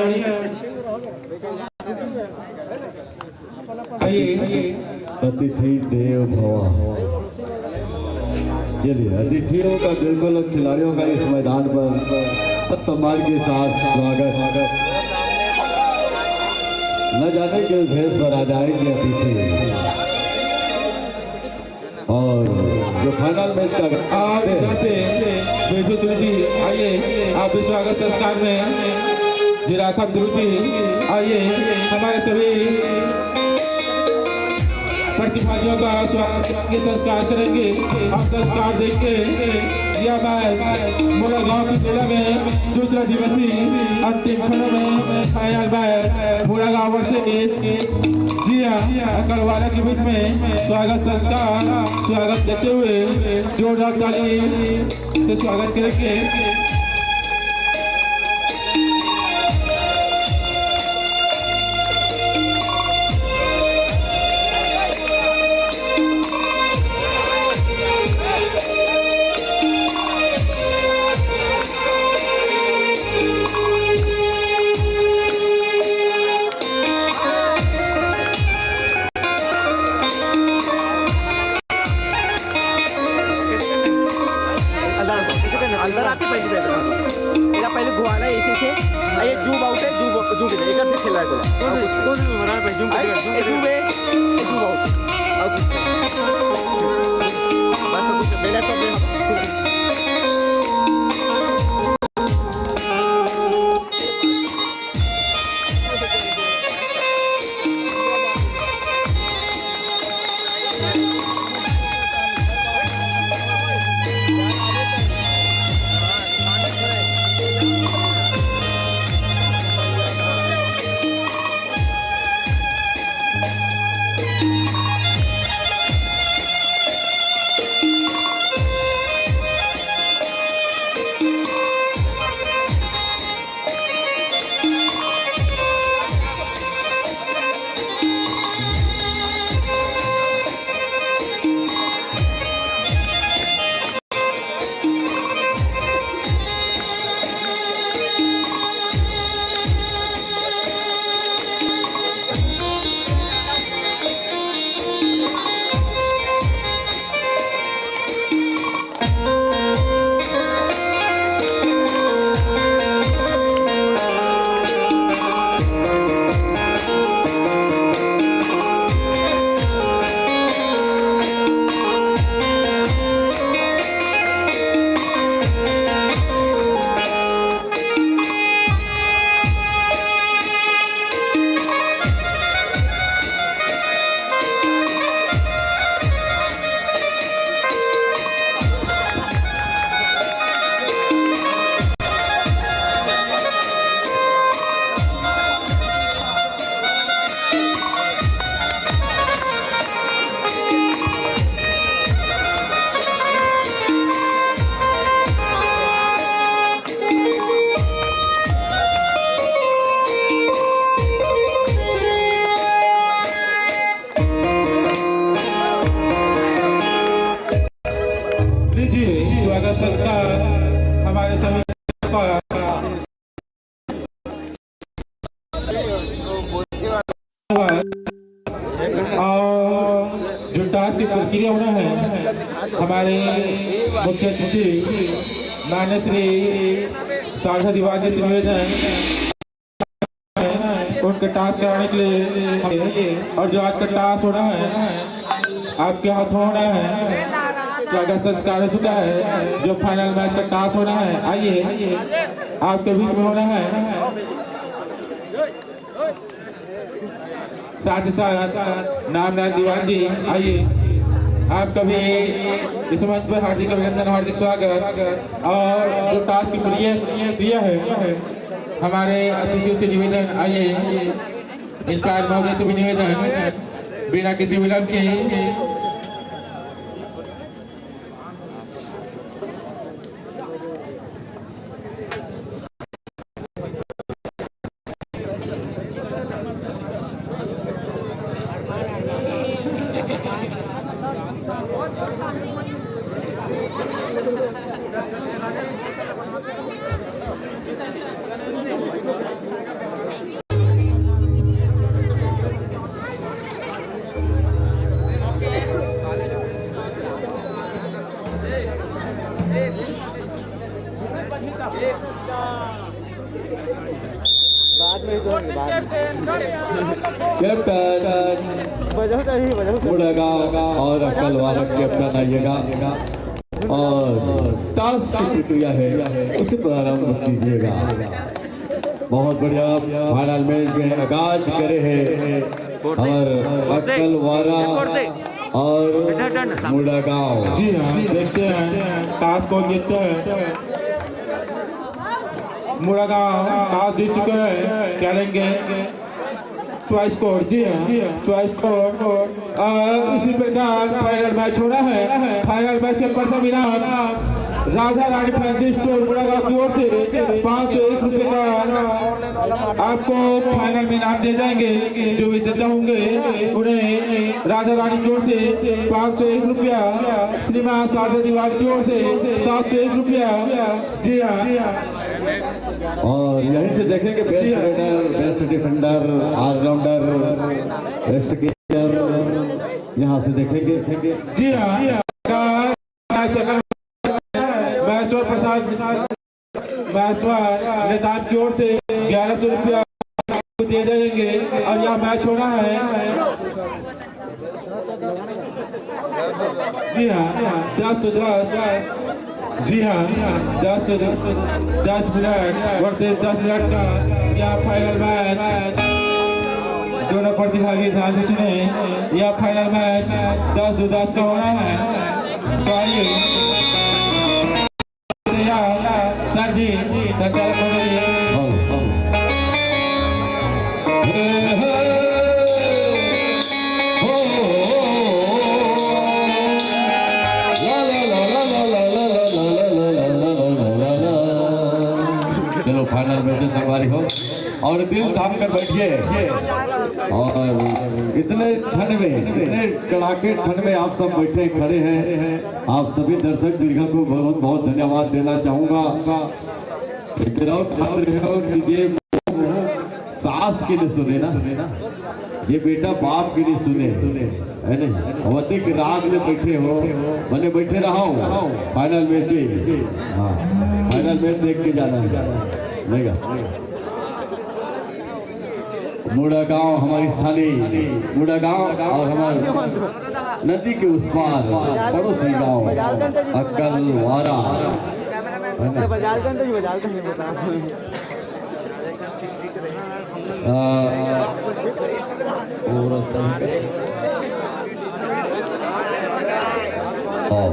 आइए। अतिथि देव भव। चलिए, अतिथियों का बिल्कुल खिलाड़ियों का इस मैदान पर सम्मान के साथ स्वागत। न जाने किस भेष पर आ जाएंगे अतिथि। और जो फाइनल मैच का और जाते बैजू ध्रुव जी, आइए, आप भी स्वागत संस्कार में। जिराथम ध्रुव जी, आइए, हमारे सभी प्रतिभागियों का स्वागत के संस्कार करेंगे। हम संस्कार देंगे। यह मैच मुड़ा गांव की मेला में दूसरा दिवसीय अंतिम खंड में फाइनल मैच मुड़ा गांव वर्सेस जी हाँ, अकलवारा के बीच में स्वागत संस्कार, स्वागत देते हुए जोरदार ताली से स्वागत करेंगे। अंदर अंदर आते पहले बैठ रहा है। मेरा पहले घुमाना है इसी से। ये जूम आउट है, जूम जूम इधर से खेल रहा है गोला। कौन से कौन से में बना है भाई? जूम ये जूम है, ये जूम आउट। आउट। बस कुछ मेरा तो हमारे सभी का हुआ है। और जो टास्क की प्रक्रिया होना है, हमारे मुख्य अतिथि मान्य श्री सारदा दीवान जी से निवेदन, उनके टास्क कराने के लिए। और जो आज का टास्क होना है, आपके हाथ होना है, स्वागत संस्कार हो चुका है। जो फाइनल मैच का टास्क होना है, आइए, आपके बीच में होना है। साथ ही साथ नामदार दीवान जी, आइए, आपका भी इस मंच पर हार्दिक अभिनंदन, हार्दिक स्वागत। और जो टास्क प्रिय प्रिय है, हमारे अतिथियों से निवेदन, आइए, इंचार्ज महोदय से भी निवेदन, बिना किसी विलंब के। बाद में ही तो होंगे, बाद में। कैप्टन बजाओ तो अभी, बजाओ तो। मुड़ागांव और अक्कलवारा कैप्टन आइएगा और टास्क की प्रक्रिया है, उसे प्रारंभ कीजिएगा। बहुत बढ़िया, फाइनल मैच में आगाज करे हैं हमारे अक्कलवारा और मुड़ागांव। जी हाँ, देखते हैं टास्क कौन जीतता है। मुड़ागांव टास जीत चुके हैं, खेलेंगे चॉइस कोड। जी हाँ, चॉइस कोड। आ, इसी प्रकार फाइनल मैच हो रहा है। फाइनल मैच के प्रथम इनाम राधा रानी फैंसी स्टोर मुड़ागांव की ओर से पाँच सौ एक रुपये का आपको फाइनल में इनाम दिए जाएंगे। जो विजेता होंगे, उन्हें राधा रानी की ओर से पाँच सौ एक रुपया, श्रीमान शारदा दीवान की ओर से सात सौ एक रुपया। जी हाँ। और यहीं से देखेंगे best raider, best defender, allrounder, best keeper, यहाँ से देखेंगे। जी हाँ। महेश्वर प्रसाद, महेश्वर नेताम की ओर से ग्यारह सौ रुपया दिए जाएंगे और यह मैच हो रहा है। जी हाँ, दस तो दस। जी हाँ, दस तो दस मिनट वर्सेस दस मिनट का यह फाइनल मैच। दोनों प्रतिभागी ध्यान से सुने, यह फाइनल मैच दस दो दस का होना है। तो आइए। सर जी, संचालक महोदय। हाँ, हाँ। हे, हे, हो, हो, हो, हो। ला, ला, ला। चलो, फाइनल मैच संगवारी हो और दिल थाम कर बैठिए। और इतने ठंड में, इतने कड़ाके ठंड में आप सब बैठे खड़े हैं, आप सभी दर्शक दीर्घा को बहुत, बहुत धन्यवाद देना चाहूँगा। गिरावट खातिर है और कि ये सास के लिए सुने ना, ये बेटा बाप के लिए सुने, है नहीं? अवधिक राग में बैठे हो, बने बैठे रहो, फाइनल में जी। हाँ, फाइनल में देख के जाना है, नहीं गा? मुड़ागांव हमारी स्थानीय मुड़ागांव और हमारे नदी के उस पार पड़ोसी गांव अक्कलवारा, है ना? बजालगंज तो ही बजालगंज में बता। आ, और हाँ।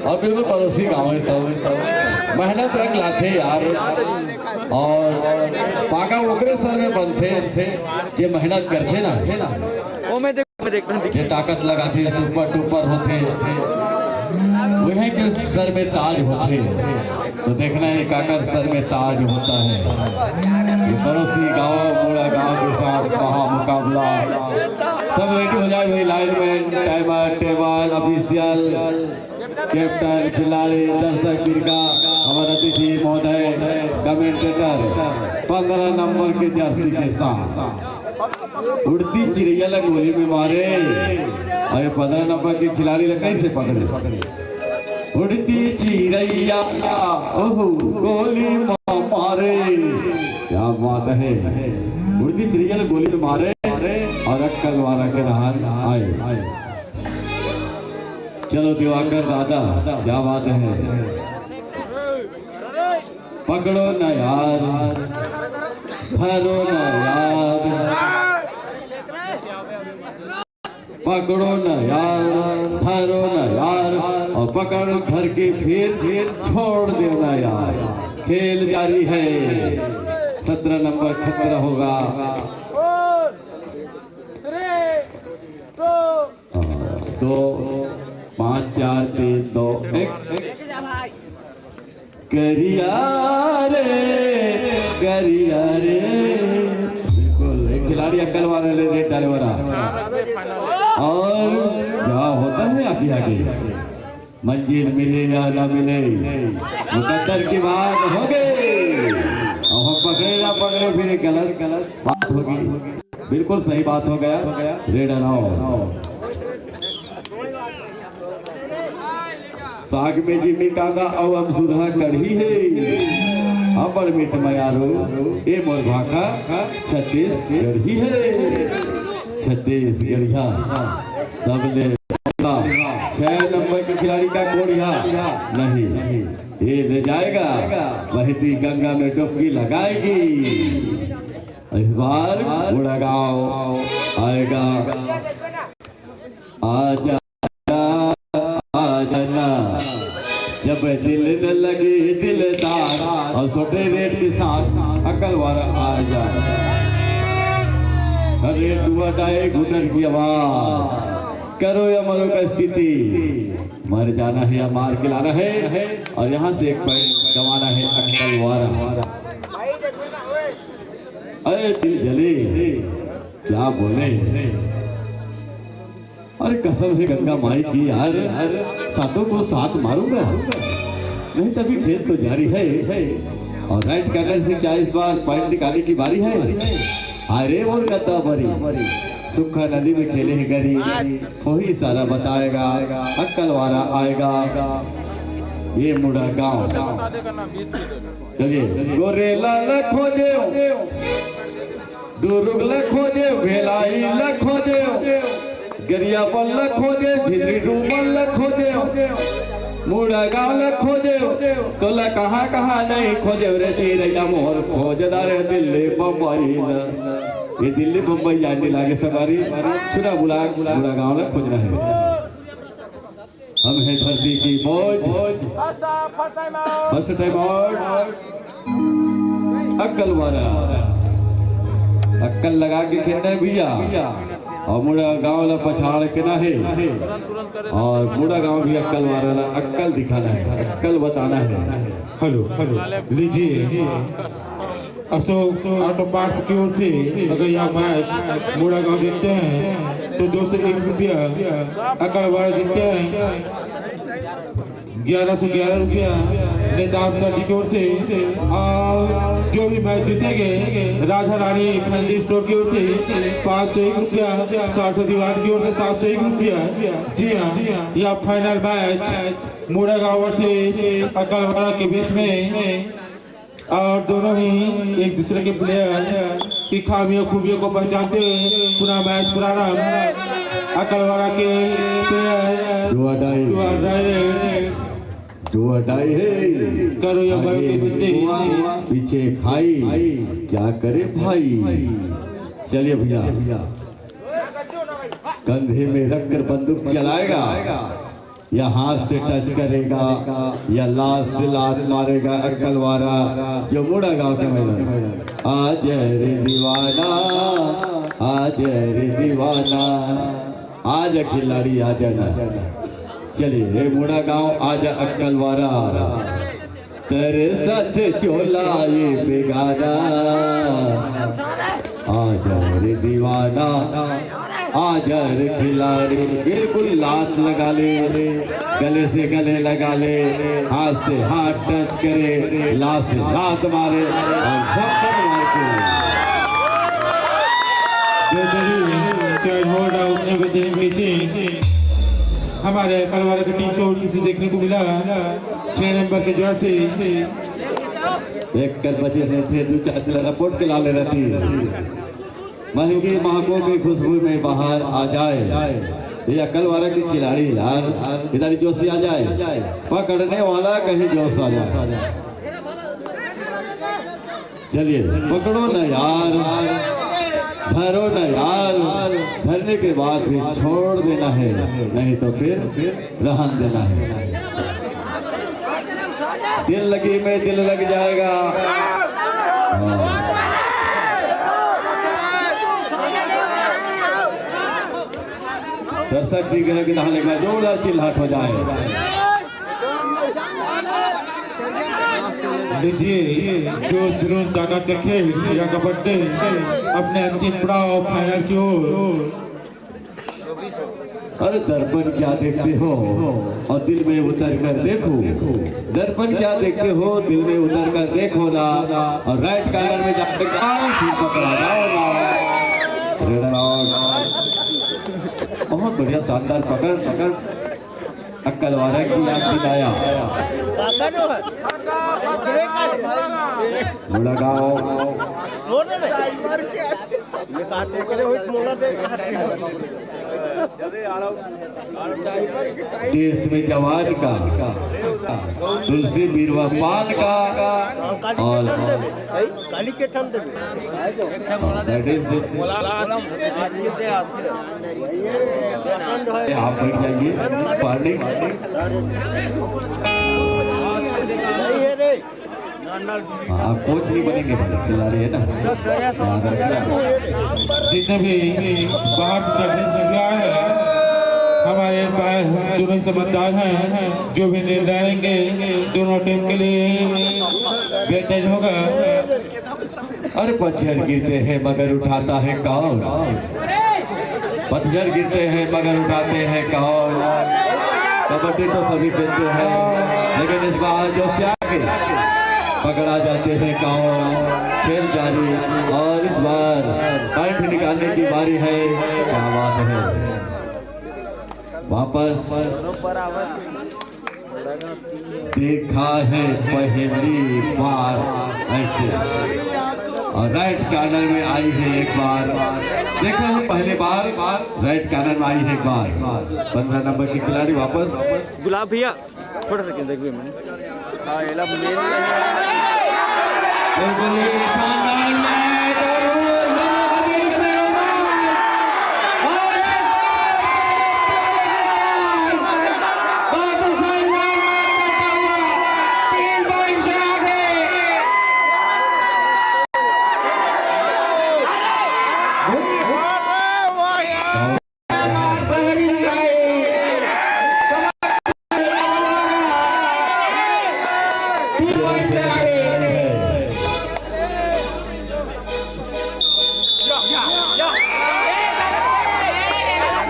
और बिल्कुल पड़ोसी गांव है सब। मेहनत रंग लाथे यार। और पागा ओकरे सर में बनथे, जे मेहनत करथे ना। वो मैं देख, मैं देख, मैं देख। जे ताकत लगाथे, सुपर डुपर होथे, उहे के सर में ताज होथे। तो देखना है काकर सर में ताज होता है। ये पड़ोसी गांव, मुड़ागांव के साथ महा मुकाबला। सब रेडी हो जाए भाई, लाइन में, टाइमर, टेबल, ऑफिशियल। कैप्टन, खिलाड़ी, दर्शक, फिरका, हमारा अतिथि महोदय, कमेंटेटर, पंद्रह नंबर के जर्सी के साथ उड़ती चिड़ैया ला गोली में मारे। अरे, पंद्रह नंबर के खिलाड़ी ला कैसे पकड़े? उड़ती चिड़ैया, ओहो, गोली में मारे। क्या बात है, उड़ती चिड़ैया ला गोली में मारे और अक्कलवारा के रहन आए। चलो दिवाकर दादा, क्या बात है। पकड़ो ना यार, धरो ना यार, पकड़ो ना यार, धरो ना यार, और पकड़ धर के फिर छोड़ देना यार। खेल जारी है, सत्रह नंबर खतरा होगा। हाँ, दो, पाँच, चार, तीन, दो, एक। करिया रे, करिया रे। बिल्कुल, एक खिलाड़ी अक्कलवारा ले रेड डाले वाला। और क्या होता है आगे आगे, मंजिल मिले या ना मिले, मुकद्दर की बात हो गई। अब हम पकड़े ना पकड़े, फिर एक गलत गलत बात होगी। बिल्कुल सही बात हो गया, रेड अलाउ। साग में जिमी कांदा अउ अमसुरहा कढ़ी हे, अब्बड़ मीठ मयारू ए मोर भाखा छत्तीसगढ़ी हे, छत्तीसगढ़िया। सबले छह नंबर के खिलाड़ी का कोढ़िया नहीं, ये ले जाएगा, बहती गंगा में डुबकी लगाएगी। इस बार मुड़ागांव आएगा। आजा, आजा ना, जब दिल न लगे दिलदार, और छोटे रेट के साथ अक्कलवारा आजा। अरे टुआ डाए घुटन की आवाज, करो या मरो का स्थिति, मर जाना है या मार के लाना है, और यहाँ से एक पॉइंट कमाना है अक्कलवारा। अरे दिल जले, क्या बोले? अरे कसम है गंगा माई की यार, सातों को सात मारूंगा, नहीं तभी खेल तो जारी है। और राइट कॉर्नर से क्या इस बार पॉइंट निकालने की बारी है? अरे मोर गद्दा बरी, सुखा नदी में खेले हैं गरी, वही सारा बताएगा, अक्कलवारा आएगा, ये मुड़ागांव। चलिए, गोरेला ला खोजे, दुरुग ला खोजे, भेलाई ला खोजे, गरियाबंद ला खोजे, भितरी डूमन ला खोजे, मुड़ागांव ला खोजे, तोला कहाँ कहाँ नहीं खोजे रे चिरैया मोर खोजदार दिल्ली बम्बई ला। ये दिल्ली बम्बई जाए नहीं लागे सवारी, सुना बुला, मुड़ागांव ला खोजना है। हम हैं धरती की मौज। First time out. अक्कलवारा, अक्कल लगा के खेलना है भैया। और मुड़ागांव ला पछाड़ के ना है। और मुड़ागांव भी अक्कलवारा ला अक्कल दिखाना है, अक्कल बताना है। हेलो, हेलो, लीजिए। अशोक ऑटो पार्ट्स की ओर से अगर यह मैच मुड़ागांव जीतते हैं तो दो सौ एक रुपया, अक्कलवारा जीतते हैं ग्यारह सौ ग्यारह रुपया नेताम सर जी की ओर से, और जो भी मैच जीतेंगे राधा रानी फैंसी स्टोर की ओर से पाँच सौ एक रुपया, सार्थो दीवान की ओर से सात सौ एक रुपया। जी हाँ, यह फाइनल मैच मुड़ागांव वर्सेस अक्कलवारा के बीच में, और दोनों ही एक दूसरे के प्लेयर की खामियों खूबियों को पहचानते हुए पुनः मैच प्रारंभ। अक्कलवारा के प्लेयर डुआ डाई। डुआ डाई। डुआ डाई है। करो या आगे बड़े जीते। पीछे खाई, क्या करे भाई। चलिए भैया, कंधे में रखकर बंदूक चलाएगा या हाथ से टच करेगा या लात से लात मारेगा अक्कलवारा, जो मुड़ागांव के मैदान। आज रे दीवाना, आज रे दीवाना, आजा खिलाड़ी आजा ना। चलिए, हे मुड़ागांव आजा अक्कलवारा, तेरे साथ चोला ये बेगाना, आजा रे दीवाना। आ जा रे खिलाड़ी, बिल्कुल लात लगा ले, गले से गले लगा ले, हाथ से हाथ टच करे, लात से लात मारे और थप्पड़ मार के। बेहतरीन कैच बॉल डाउन ने बेहतरीन कैचिंग। हमारे कलवार की टीम को किसी देखने को मिला छह नंबर के जर्सी। एक कर बचे से थे दो चार किलो रपोट के लाले रहती। महंगी महकों की खुशबू में बाहर आ जाए। ये अकल वाला की खिलाड़ी यार, इधर जोश आ जाए, पकड़ने वाला कहीं जोश आ जाए। चलिए, पकड़ो ना यार, धरो ना यार, धरने के बाद भी छोड़ देना है, नहीं तो फिर रहन देना है। दिल लगी में दिल लग जाएगा। हाँ। दर्शक भी ग्रह के दहाने का जोरदार चिल्लाट हो जाए। लीजिए, जोश जुनून ताकत के खेल या कबड्डी अपने अंतिम पड़ाव फाइनल की ओर। अरे दर्पण क्या देखते हो और दिल में उतर कर देखो। दर्पण क्या देखते हो, दिल में उतर कर देखो ना। और राइट कॉर्नर में जाकर आओ, फिर पकड़ा जाओ ना। Red out. बहुत बढ़िया, शानदार पकड़, पकड़। अक्कल वाला की याद दिलाया। मुड़गांव। देश में जवान का, तुलसी बीरवा पान का, और काली के ठंड में। That is the आप बैठ जाइए, पानी। नहीं है रे। हाँ, आप कोच नहीं बनेंगे भाई, खिलाड़ी है ना, याद रखना। जितने भी बाहर से जर्सी खरीदा है, हमारे पास दोनों समझदार हैं, जो भी निर्णय लेंगे दोनों टीम के लिए बेहतरीन होगा। अरे पतझड़ गिरते हैं मगर उठाता है कौन? पतझड़ गिरते हैं मगर उठाते हैं कौन? कबड्डी तो सभी खेलते हैं, लेकिन इस बार जो क्या के पकड़ा जाते हैं कौन? खेल जारी। और इस बार पॉइंट निकालने की बारी है। क्या बात है, वापस देखा है पहली बार ऐसे, और राइट कॉर्नर में आई है एक बार। देखा है पहली बार, राइट कॉर्नर में आई है एक बार। पंद्रह नंबर की खिलाड़ी वापस। गुलाब भैया, थोड़ा सा देखिए मैंने। हाँ, ये ला मेन। बिल्कुल ही शानदार मैच और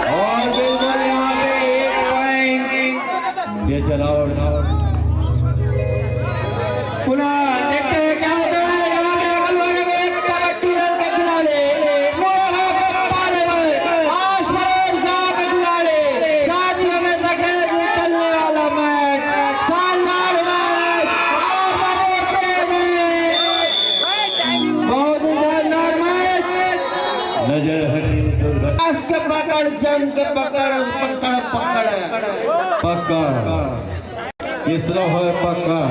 और बिल्कुल यहाँ पे एक पॉइंट। ये चलाओ। पुनः देखते हैं क्या होता है। यहाँ पे अगल बगल एक कबड्डी दल के खिलाड़ी मोहा के पाले में आस पड़ोस गांव के खिलाड़ी साथ ही हमेशा खेल चलने वाला मैच, शानदार मैच। और बड़े चेहरे। बहुत ही शानदार मैच। नजर हटी दुर्घटना। कस के पकड़, जम के पकड़, पकड़, पकड़। पकड़। किसलो है पकड़,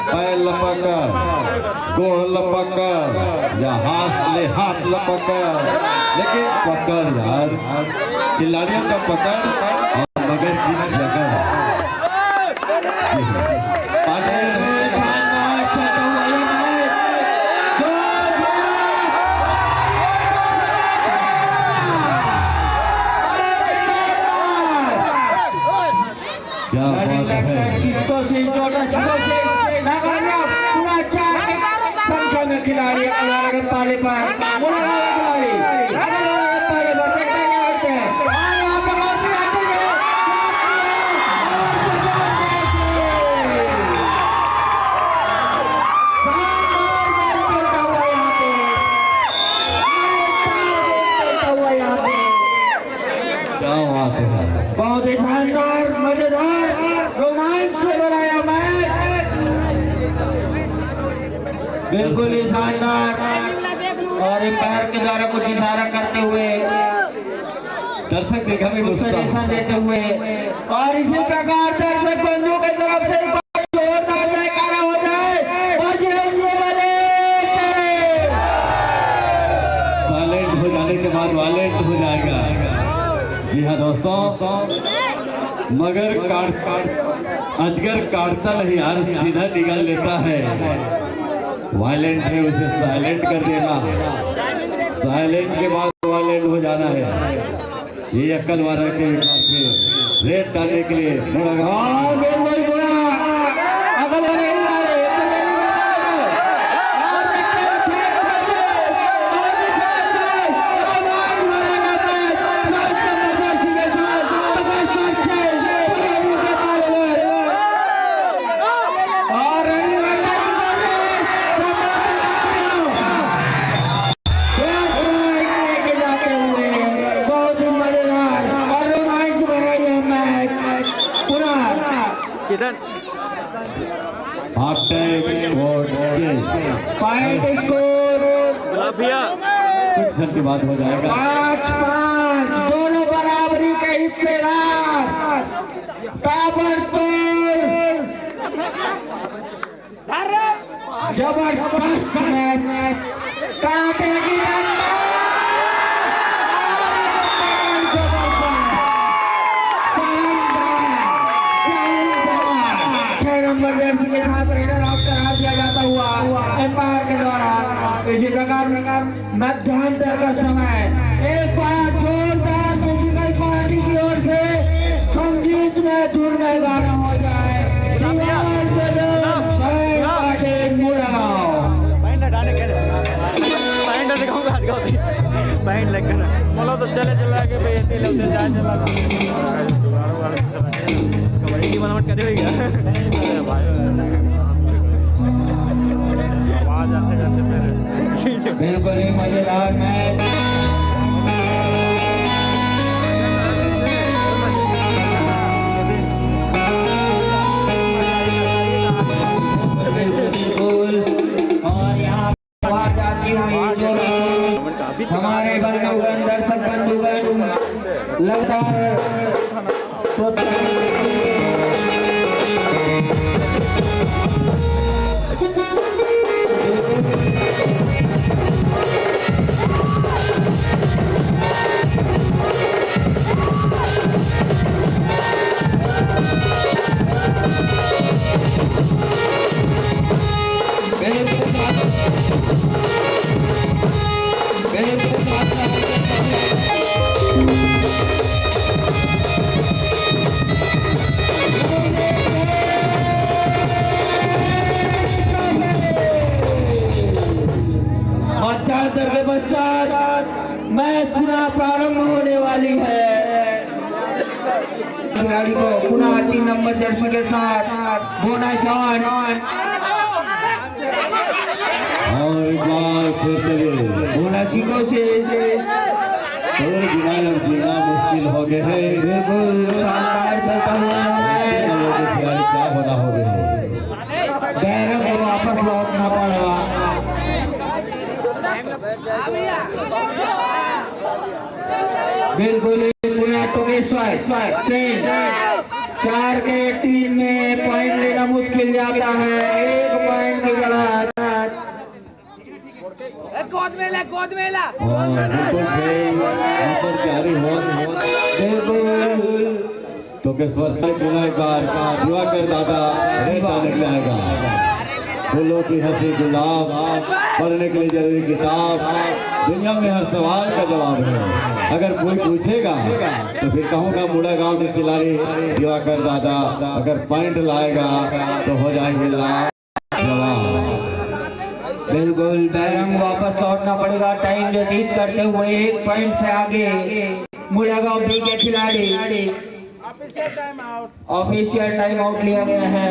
पैर ल पकड़, गोड़ ल पकड़, या हाथ ले हाथ ल पकड़, लेकिन पकड़ यार, खिलाड़ियों का पकड़ और मगर की जकड़। क्या बात है। चित्तों से, इंदौर से, नगर में पूरा चार के संख्या में खिलाड़ी हमारे पाले पर, खिलाड़ी हमारे पाले पर, देखते हैं बिल्कुल ही शानदार। और अंपायर के द्वारा कुछ इशारा करते हुए, दर्शक देखा भी गुस्सा। सजेशन देते हुए, और इसी प्रकार दर्शक बंधु की तरफ से एक बार जोरदार जयकारा हो जाए बजरंग बली के। साइलेंट हो जाने के बाद वायलेंट हो जाएगा। जी हाँ दोस्तों, मगर काट, अजगर काटता नहीं यार, सीधा निगल लेता है। वायलेंट है, उसे साइलेंट कर देना, साइलेंट के बाद वायलेंट हो जाना है। ये अक्कल वाला के विकास में रेड डालने के लिए मुड़ा। हाँ, बिल्कुल मुड़ा। अगल वाले नहीं आ रहे, एक तो नहीं आ रहे। और देखते हैं, छह, छह, छह, और भी छह, छह, और आज मारा जाता है। सात नंबर जर्सी के साथ, पकड़ सात छह, बड़े रूप के पाले। और रनिंग अटैक की वजह से सम्राट लेके जाते हुए बहुत ही मजेदार और रोमांच भरा यह मैच। पुनः किधर? हाफ टाइम और पॉइंट स्कोर गुलाब भैया। कुछ की बात हो जाएगा। पाँच पाँच, दोनों बराबरी के हिस्सेदार। ताबड़तोड़, जबरदस्त मैच। काटेगी टक्कर। शानदार, शानदार। छह नंबर जर्सी के साथ रनर आउट करार दिया जाता हुआ अंपायर के द्वारा। इसी प्रकार मध्यांतर का समय एक बार जोरदार म्यूजिकल पार्टी की ओर से संगीतमय धुन में गाना हो जाए। दीवार बजाओ, जय पाटिल मुड़गांव। पैंट हटाने के लिए। पैंट दिखाऊंगा, हट जाओ। पैंट लग गया। बोलो तो चले चला के भाई, इतने लोग चले चला। कबड्डी की बनावट करे हुई है। आवाज आते जाते मेरे। बिल्कुल ही मजेदार मैच। बिल्कुल, बिल्कुल। और यहाँ आवाज आती हुई जोरों से हमारे बंधुगण, दर्शक बंधुगण लगातार प्रोत्साहन। मध्यांतर के पश्चात मैच पुनः प्रारंभ होने वाली है। खिलाड़ी को पुनः तीन नंबर जर्सी के साथ बोनस ऑन। और एक बार फिर से बोनस की कोशिश। और बिना अब जीना मुश्किल हो गया है। बिल्कुल शानदार चलता हुआ है। खिलाड़ी क्या बना हो गए हैं। बैरंग को वापस लौटना पड़ा। बिल्कुल ही पूरा टोकेश्वर सिंह चार के टीम में पॉइंट लेना मुश्किल जाता है। एक पॉइंट की बढ़त। ए, गोद में ले, गोद में ला। हाँ, बिल्कुल सही। यहाँ पर जारी हो। बिल्कुल। टोकेश्वर से पुनः एक बार दिवाकर दादा रेता निकल आएगा। फूलों की हंसी गुलाब, पढ़ने के लिए जरूरी किताब, दुनिया में हर सवाल का जवाब है। अगर कोई पूछेगा तो फिर कहूँगा मुड़ा गांव के खिलाड़ी दिवाकर दादा अगर पॉइंट लाएगा तो हो जाएंगे लाल। जवाब। बिल्कुल, बैरंग वापस लौटना पड़ेगा। टाइम व्यतीत करते हुए एक पॉइंट से आगे मुड़ागांव बी के खिलाड़ी। Official time out. Official time out लिया गया है।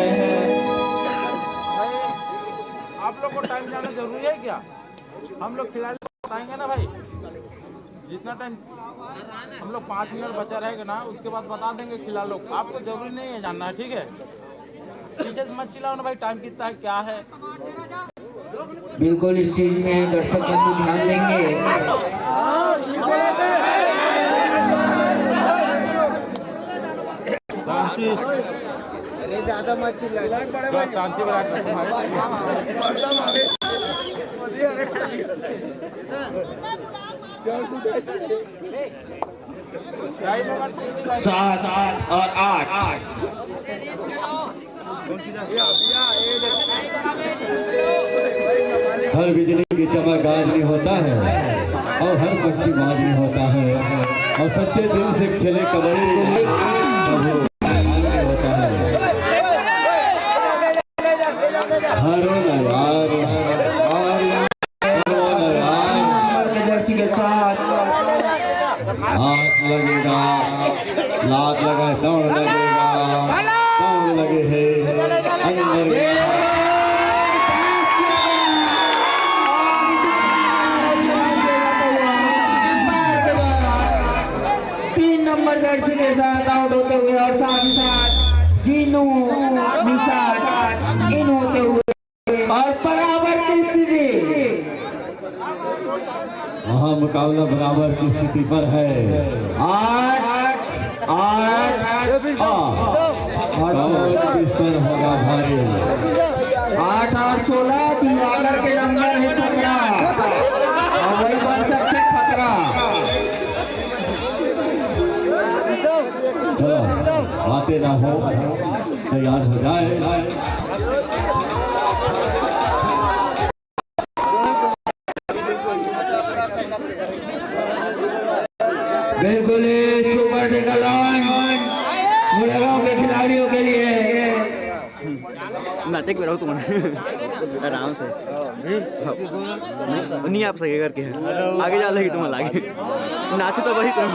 आप लोग को टाइम जाना जरूरी है क्या? हम लोग खिलाड़ी को बताएंगे ना भाई, जितना टाइम हम लोग पाँच मिनट बचा रहेगा ना, उसके बाद बता देंगे खिलाड़ी लोग। आपको जरूरी नहीं है जानना है, ठीक है? पीछे से मत चिल्लाओ ना भाई, टाइम कितना है, क्या है। बिल्कुल, इस चीज में दर्शक बंधु ध्यान देंगे। अरे, ज्यादा मत चिल्ला। शांति बनाए रखो भाई। सात और आठ। हर बिजली की चमक आज नहीं होता है, और हर पंछी बाज नहीं होता है, और सच्चे दिल से खेले कबड्डी प्रभु नहीं होता है। हरो ना यार, हरो ना यार। नंबर के जर्सी के साथ हाथ लगेगा, लात लगा, दौड़ लगेगा, दौड़ लगे है, अंदर गया। तीन नंबर जर्सी के साथ आउट होते हुए और साथ ही साथ जीनू निषाद इन होते हुए और बराबर की स्थिति। हाँ, मुकाबला बराबर की स्थिति पर है। आठ, आठ, आठ, और और सोलह। किस पर होगा भारी? आठ और सोलह, दिवाकर के नंबर है सत्रह। और वही बन सकते खतरा। चलो, आते ना हो, तैयार हो जाए। बिल्कुल ही सुपर टेकल ऑन मुड़गांव के खिलाड़ियों के लिए। नाचे के रहो तुम आराम से। नहीं, आप सके करके है। आगे जा लगी तुम लागे। नाचे तो वही तुम।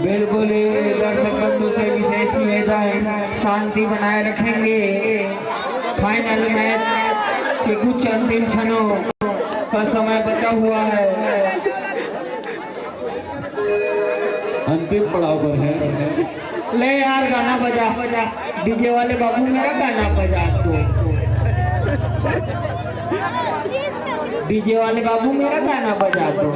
बिल्कुल ही दर्शक बंधु से विशेष निवेदन, शांति बनाए रखेंगे। फाइनल मैच के कुछ अंतिम क्षणों का समय बचा हुआ है। अंतिम पड़ाव पर है। ले यार, गाना बजा, डीजे वाले बाबू, मेरा गाना बजा दो। डीजे वाले बाबू, मेरा गाना बजा दो।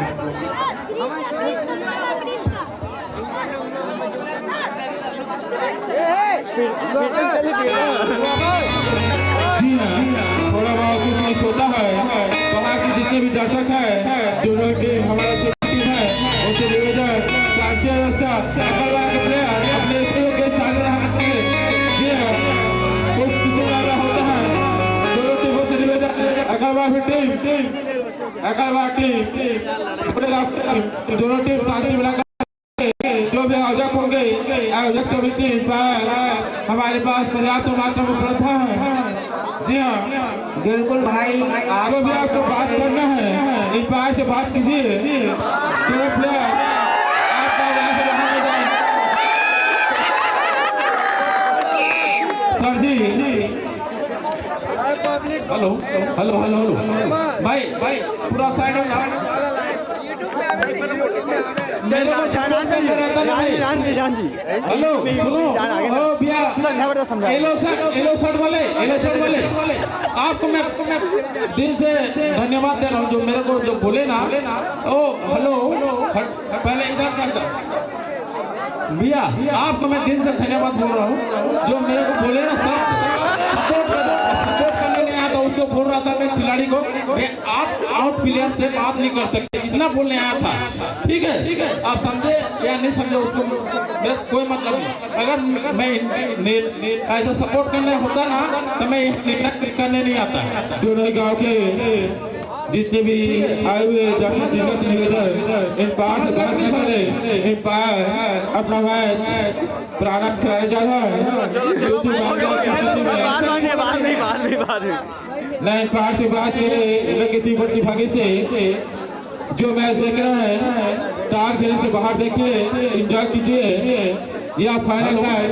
जी हाँ, थोड़ा बहुत कुछ होता है। वहाँ के जितने भी दर्शक हैं, जो लोग भी हमारे क्षेत्र के हैं, उनसे निवेदन, शांति व्यवस्था, अकलवा के प्लेयर अपने स्कूल के सामने रखना चाहिए। जी हाँ, कुछ चीज़ों का होता है, दोनों टीमों से निवेदन, अकलवा भी टीम, अकलवा टीम, दोनों टीम शांति बनाकर जो भी आयोजक होंगे, आयोजक समिति, अंपायर हमारे पास पर्याप्त मात्रा में उपलब्ध है। जी हाँ, बिल्कुल भाई, आप जो भी आपको बात करना है, अंपायर से बात कीजिए। दोनों प्लेयर आपका यहाँ से बाहर हो जाए। सर जी, हेलो, हेलो, हेलो, हेलो। भाई, भाई, पूरा साइड हो जाओ। मेरे को सपोर्ट करते रहता ना भाई। जान जी, जान जी। हेलो, सुनो। ओ भैया, समझा बेटा, समझा। येलो शर्ट, येलो शर्ट वाले, येलो शर्ट वाले, आपको मैं दिल से धन्यवाद दे रहा हूँ, जो मेरे को जो बोले ना। ओ हेलो, हट, पहले इधर कर दो। भैया, आपको मैं दिल से धन्यवाद बोल रहा हूँ, जो मेरे को बोले ना, सब सपोर्ट कर, सपोर्ट करने नहीं आया था, उसको बोल रहा था मैं खिलाड़ी को, मैं आप आउट प्लेयर से बात नहीं कर सकते, इतना बोलने आया था। ठीक है, आप समझे या नहीं समझे, उसको मेरा कोई मतलब नहीं। अगर मैं इन-, ने-, ऐसा सपोर्ट करने होता ना, तो मैं यहाँ निर्णय करने नहीं आता। दोनों गांव के जितने भी आए हुए जनता, दिग्गज निवेदन, अंपायर से बात नहीं करें, अंपायर अपना मैच प्रारंभ कराने जा रहा है। क्योंकि मैदान की स्थिति में नहीं, अंपायर से बात करें, इलेक्ट्रिक प्रतिभागी से जो मैच देख रहे हैं, तार घेरे से बाहर देखिए, एंजॉय कीजिए। यह फाइनल मैच।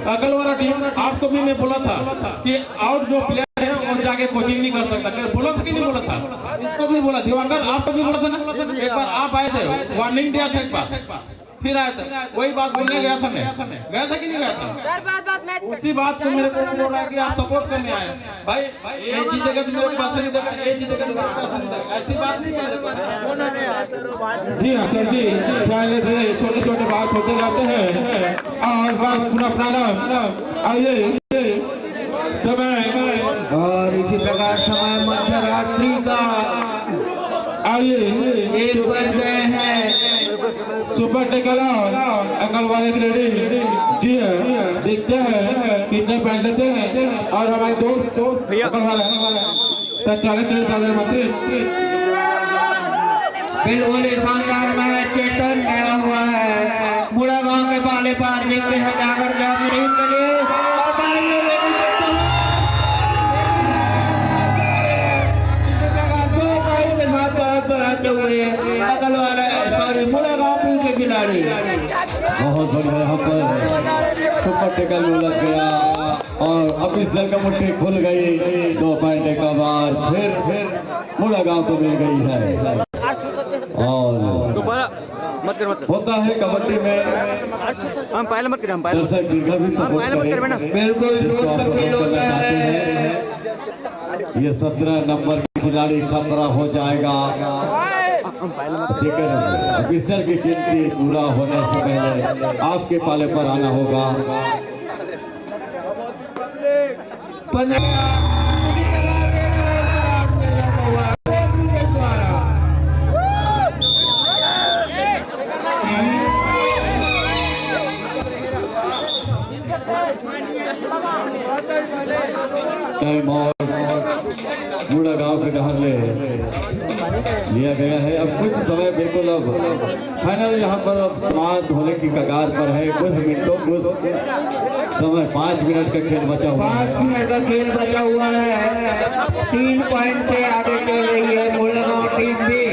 अगल वाला टीम, आपको भी मैं बोला था कि आउट जो प्लेयर है वो जाके कोचिंग नहीं कर सकता, क्या बोला था कि नहीं बोला था? इसको भी बोला, दिवाकर आपको भी बोला था ना, एक बार आप आए थे, वार्निंग दिया था एक बार। फिर आया था, वही बात बोलने गया था मैं, गया था कि नहीं गया था? सर, बात बात मैच उसी बात को मेरे को बोल रहा है कि आप सपोर्ट करने आए। भाई, ये जीतेगा तो मेरे को पैसे नहीं देगा, ये जीतेगा तो मेरे को पैसे नहीं देगा, ऐसी बात नहीं है। जी हाँ सर जी, ख्याल रहे, छोटे छोटे बात होते रहते हैं। और बात पुनः प्रारंभ। आइए, समय और इसी प्रकार समय मध्य रात्रि का आइए, एक बज गए हैं। सुपर टेकल और अंगनवाड़ी रेडी। जी हाँ, देखते हैं कितने पॉइंट लेते हैं। और हमारे दोस्त भैया। अंगनवाला, संचालित टीम सागर मंत्री। बिल्कुल ही शानदार मैच, चेतन गया हुआ है। मुड़ा गांव के पाले पार, देखते हैं क्या कर जाते हैं टीम के लिए। और पारी में लेकिन दो पॉइंट के साथ बढ़त बढ़ाते हुए अगल वाला, सॉरी, मुड़ा गांव के खिलाड़ी। बहुत बढ़िया, यहाँ पर सुपर टेकल लग गया और अब इस जल का मुट्ठी खुल गई। दो पॉइंट का बार फिर, फिर मुड़ा गांव को मिल गई है। और दोबारा मत कर, मत कर। होता है कबड्डी में हम पहले मत करें, हम पहले दर्शक जिनका भी हम सपोर्ट पहले मत करें। करें ना। बिल्कुल, जिसको जोश आप का फील सपोर्ट करना होता चाहते है। हैं, ये सत्रह नंबर खिलाड़ी खतरा हो जाएगा। हम पहले मत जेकर ऑफिशियल की गिनती पूरा होने से पहले आपके पाले पर आना होगा। पंद्रह टाइम आउट मुड़ा गांव के डहर ले लिया गया है। अब कुछ समय बिल्कुल अब फाइनल यहाँ पर अब समाप्त होने की कगार पर है। कुछ मिनटों, कुछ समय, पाँच मिनट का खेल बचा हुआ है। पाँच मिनट का खेल बचा हुआ है। तीन पॉइंट से आगे चल रही है मुड़ा गांव टीम भी।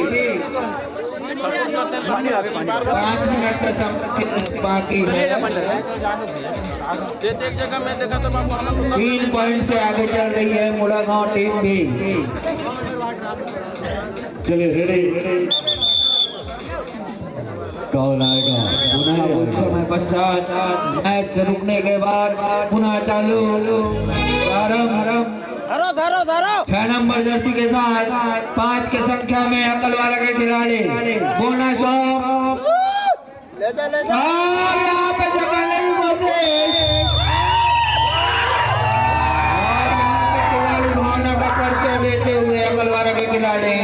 पाँच मिनट का समय बाकी है। एक जगह मैं देखा तो बाबू, हम तीन पॉइंट से आगे चल रही है मुड़ा गांव टीम भी। चलिए, रेडी। कौन आएगा? पुनः कुछ समय पश्चात मैच रुकने के बाद पुनः चालू, प्रारंभ। धरो, धरो, धरो। छह नंबर जर्सी के साथ पाँच की संख्या में अकलवारा के खिलाड़ी बोनस ऑफ। ले जा, ले जा। और यहाँ पे जगाने की कोशिश। और यहाँ पे खिलाड़ी भावना का परिचय देते हुए अकलवारा के खिलाड़ी।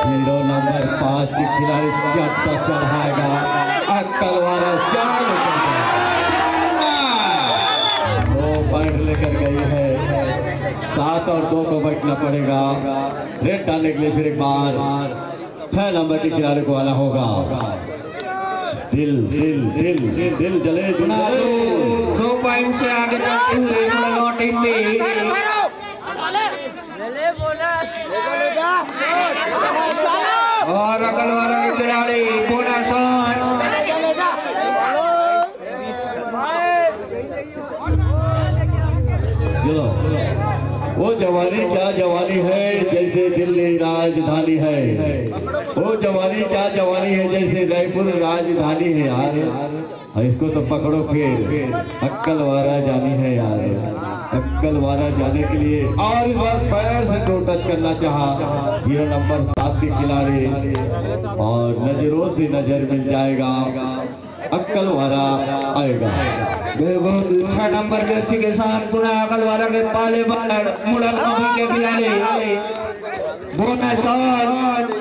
हीरो नंबर पाँच के खिलाड़ी चट्टा चढ़ाएगा। अकलवारा क्या लेकर गया? दो पॉइंट लेकर गई है। सात और दो को बैठना पड़ेगा। रेड डालने के लिए फिर एक बार छह नंबर के खिलाड़ी को आना होगा। दिल, दिल, दिल, दिल जले, दिल जले। दो पॉइंट से आगे चलती हुई मुड़ा गांव टीम भी। और अकलवारा के खिलाड़ी बोनस ऑन। चलो, वो जवानी क्या जवानी है, जैसे दिल्ली राजधानी है। वो जवानी क्या जवानी है, जैसे रायपुर राजधानी है यार। और इसको तो पकड़ो फिर, अक्कलवारा जानी है यार। अक्कलवारा जाने के लिए और इस बार पैर से टू टच करना चाहा जीरो नंबर सात के खिलाड़ी, और नजरों से नजर मिल जाएगा। अक्कलवारा आएगा। बिल्कुल, छह नंबर जर्सी के साथ पुनः अकलवारा के पाले बार मुड़ा गांव के खिलाड़ी बोनस ऑन।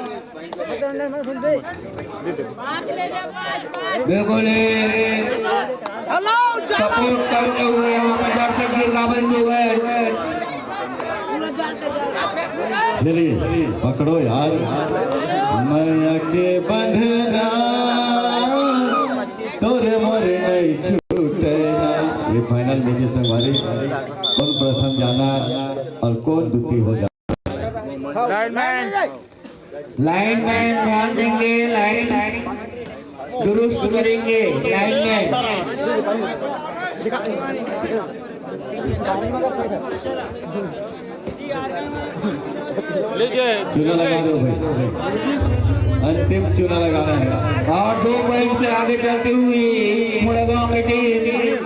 बिल्कुल, सपोर्ट करते हुए यहाँ पे दर्शक भी गाबंद हुए। चलिए, पकड़ो यार। मैया के बंधना तोरे मोरे नहीं छूटे ना। ये फाइनल में जिस हमारी कौन प्रथम जाना और कौन द्वितीय हो जाना। लाइनमैन। लाइनमैन ध्यान देंगे, लाइन दुरुस्त करेंगे। लाइनमैन। लीजिए। चूना लगा दो भाई। अंतिम चूना लगाना है। और दो पॉइंट से आगे चलती हुई मुड़गांव की टीम।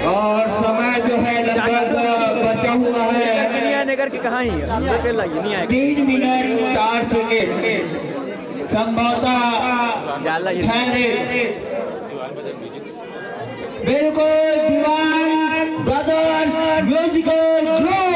और समय जो है लगभग बचा हुआ है। नहीं आने करके कहाँ ही है? हम लोग के लगी नहीं आएगा। तीन मिनट चार सेकेंड, संभवतः छह रेड। बिल्कुल, दीवान ब्रदर्स म्यूजिकल ग्रुप।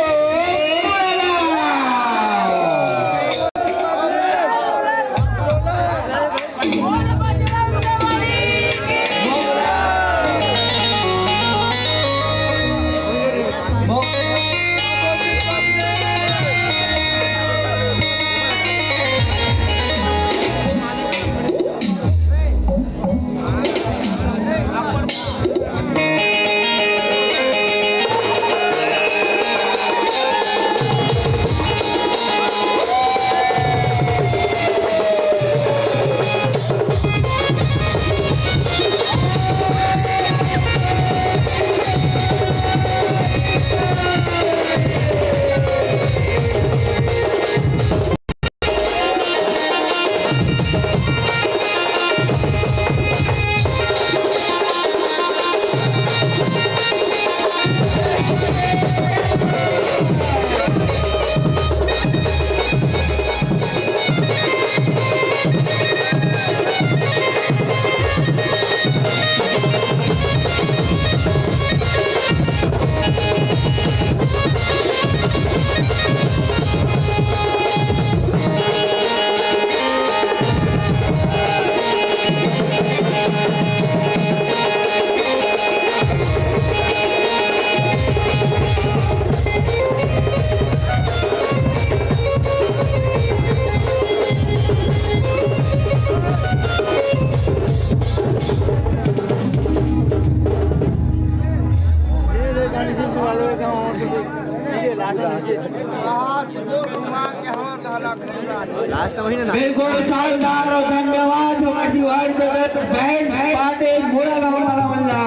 लास्ट महीने ना। बिल्कुल शानदार और धन्यवाद हमारे दीवान ब्रदर्स बैंड पार्टी मुड़ागांव वाला मल्ला,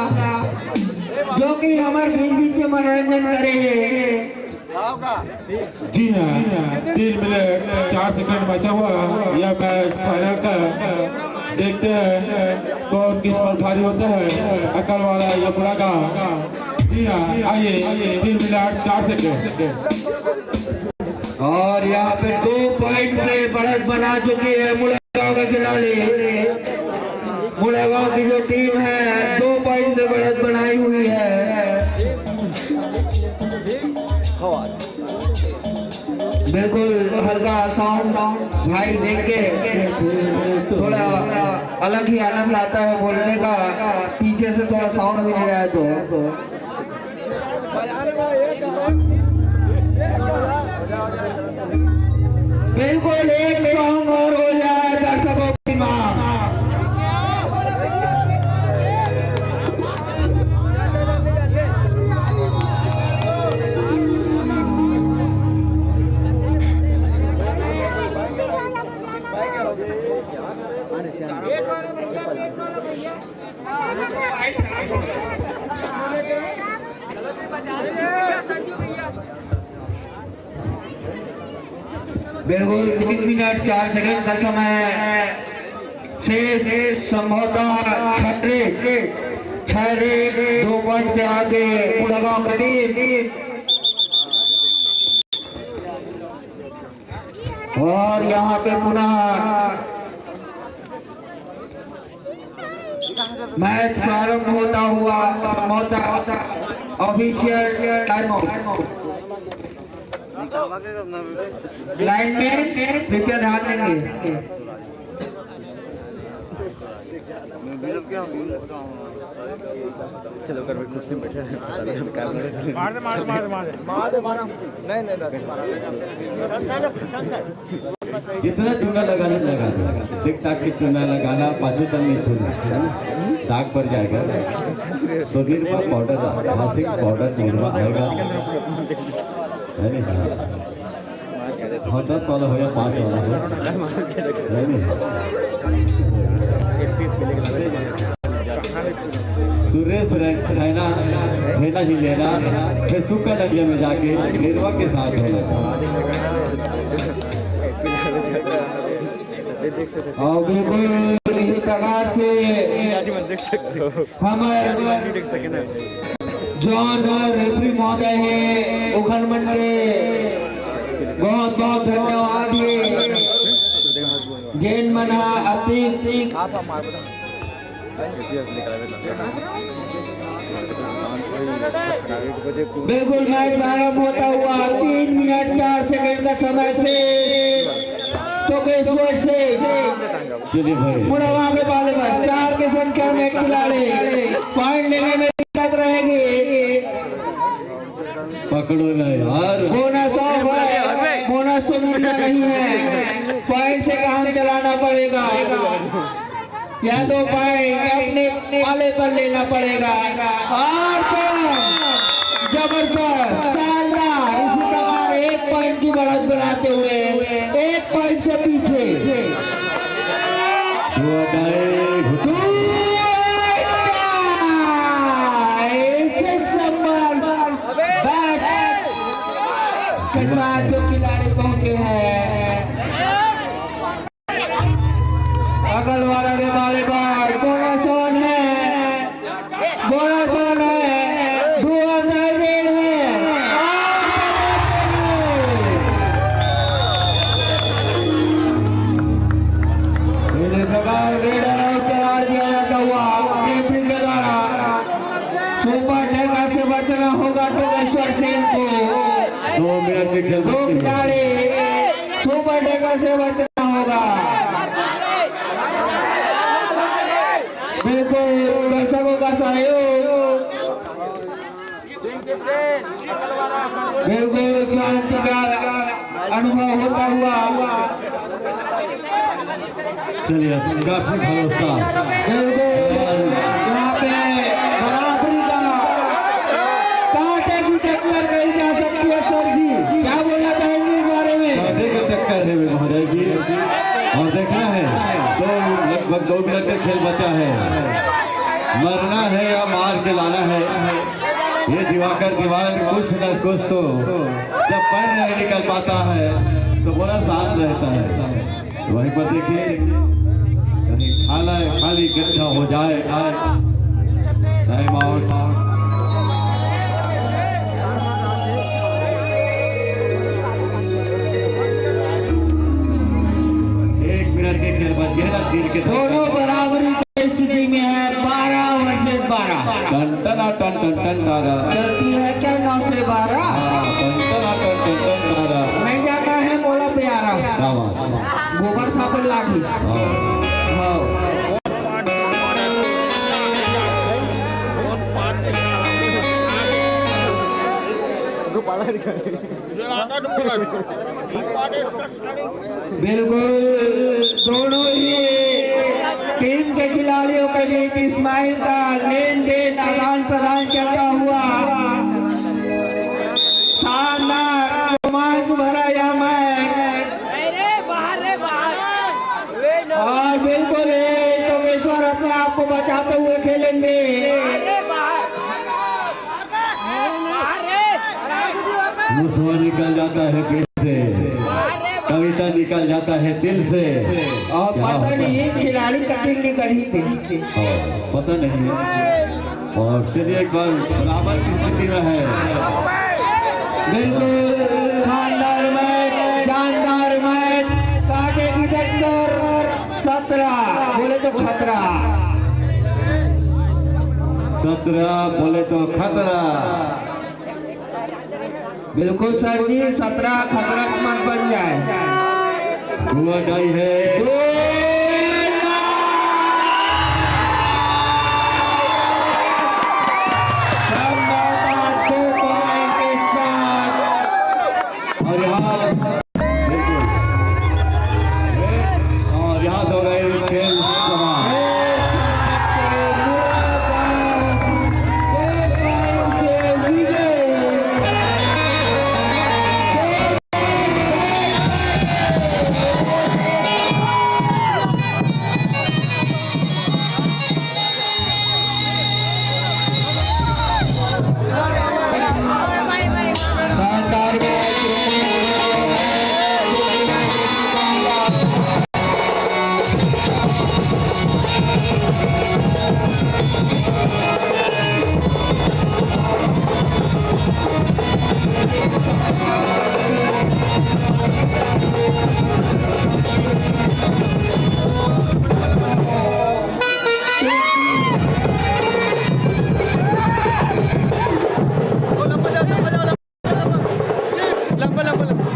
जो कि हमारे बीच बीच में मनोरंजन करे हैं। जी हाँ, तीन मिनट चार सेकंड बचा हुआ यह मैच फाइनल का। देखते हैं कौन किस्मत भारी होता है, अकल वाला या मुड़ागांव। जी हाँ, आइए, तीन मिनट चार सेकंड। और यहाँ पे दो पॉइंट से बढ़त बना चुकी है मुड़ागांव का खिलाड़ी। मुड़ागांव की जो टीम है, दो पॉइंट से बढ़त बनाई हुई है। बिल्कुल हल्का साउंड भाई देख के थोड़ा अलग ही आनंद आता है बोलने का, पीछे से थोड़ा साउंड मिल जाए तो। बिल्कुल एक सॉन्ग और हो जाए दर्शकों की मांग। बिल्कुल तीन मिनट चार सेकंड का समय शेष, संभवतः छह रेड, छह रेड, दो पॉइंट से आगे मुड़ागांव की टीम। और यहाँ पे पुनः मैच प्रारंभ होता हुआ, होता ऑफिशियल टाइम आउट। लाइन में कृपया ध्यान देंगे। चलो कर भाई, कुर्सी में बैठे हैं, पता नहीं हम क्या बोल रहे थे। मार दे, मार दे, मार दे, मार दे। मार दे, मार दे। नहीं, नहीं, बस। जितना चूना लगाना लगा दो, टिक टाक के चूना लगाना, पाछू तक नहीं छूना, है ना? दाग पड़ जाएगा। दो दिन बाद पाउडर, मासिक पाउडर निरमा आएगा, है ना? हाँ, दस वाला हो या पाँच वाला हो, है ना? सुरेश रैना, रैना ही लेना, फिर सुक्का नदिया में जाके निरमा के साथ होना। अउ बिल्कुल इही प्रकार से हमर जौन रेफरी महोदय हे, ओखर मन के बहुत बहुत धन्यवाद हे, जेन मन ह अतिक बिल्कुल मैच प्रारंभ होता हुआ तीन मिनट चार सेकंड का समय से टोकेश्वर से चलिए भाई। मुड़वा के पाले पर चार के संख्या में खिलाड़ी पॉइंट लेने में दिक्कत रहेगी। पकड़ो ना यार। बोनस ऑफ है, बोनस तो मिलना नहीं है, पॉइंट से काम चलाना पड़ेगा। या तो पॉइंट अपने पाले पर लेना पड़ेगा। और तो जबरदस्त, शानदार, इसी प्रकार एक पॉइंट की बढ़त बनाते हुए एक पॉइंट से पीछे दो अड्डाए। दो अड्डाए, सिक्स नंबर बैट के साथ जो खिलाड़ी पहुंचे हैं। अगल वाला के पाले पर बोनस ऑन है, बोनस ऑन है, दो अड्डाए रेड है। और इस प्रकार रेड अलाउट करार दिया जाता हुआ रेफरी के द्वारा। सुपर टैकल से बचना होगा टोकेश्वर सिंह को। दो मिनट के खेल दो खिलाड़ी सुपर टैकल से बचना होगा। बिल्कुल दर्शकों का सहयोग, बिल्कुल शांति का अनुभव होता हुआ। चलिए, काफी भरोसा। बिल्कुल, यहाँ पे बराबरी का कांटे की टक्कर कही जा सकती है। सर जी, क्या बोलना चाहेंगे इस बारे में? कांटे की टक्कर है महोदय जी, और देखना है, तो लगभग दो मिनट का खेल बचा है। मरना है या मार के लाना है, ये दिवाकर दीवान कुछ न कुछ तो जब पैर नहीं निकल पाता है तो बड़ा साथ रहता है। वहीं पर देखिए, कहीं खाला खाली गड्ढा हो जाए। Time out. एक मिनट के खेल बाद गहरा दिल के दोनों बराबरी की स्थिति में है, बारह वर्सेस बारह। टन टना टन टन टन तारा। गलती है क्या नौ से बारह? हाँ, टन टना टन टन टन तारा। नहीं जाता है मोला प्यारा। क्या बात है? गोबर थापे लागी। हाँ। हाँ। बिल्कुल, दोनों ही टीम के खिलाड़ियों के बीच इस्माइल का लेन देन, आदान प्रदान चलता हुआ शानदार रोमांच भरा यह मैच। और बिल्कुल ये टोकेश्वर अपने आप को बचाते हुए खेलेंगे। मुसवा निकल जाता है पेट से, कविता निकल जाता है दिल से। और क्या पता होता नहीं है? खिलाड़ी कटिंग निकल ही गई। हाँ, पता नहीं। और चलिए, एक बार बराबर की स्थिति में है। बिल्कुल शानदार मैच, जानदार मैच, कांटे की टक्कर। सत्रह बोले तो खतरा। सत्रह बोले तो खतरा। बिल्कुल सर जी, सत्रह खतरा मत बन जाए। हुआ टाई है। और यहाँ बिल्कुल। और यहाँ से हो गए खेल समाप्त। लंबा लंबा लंबा।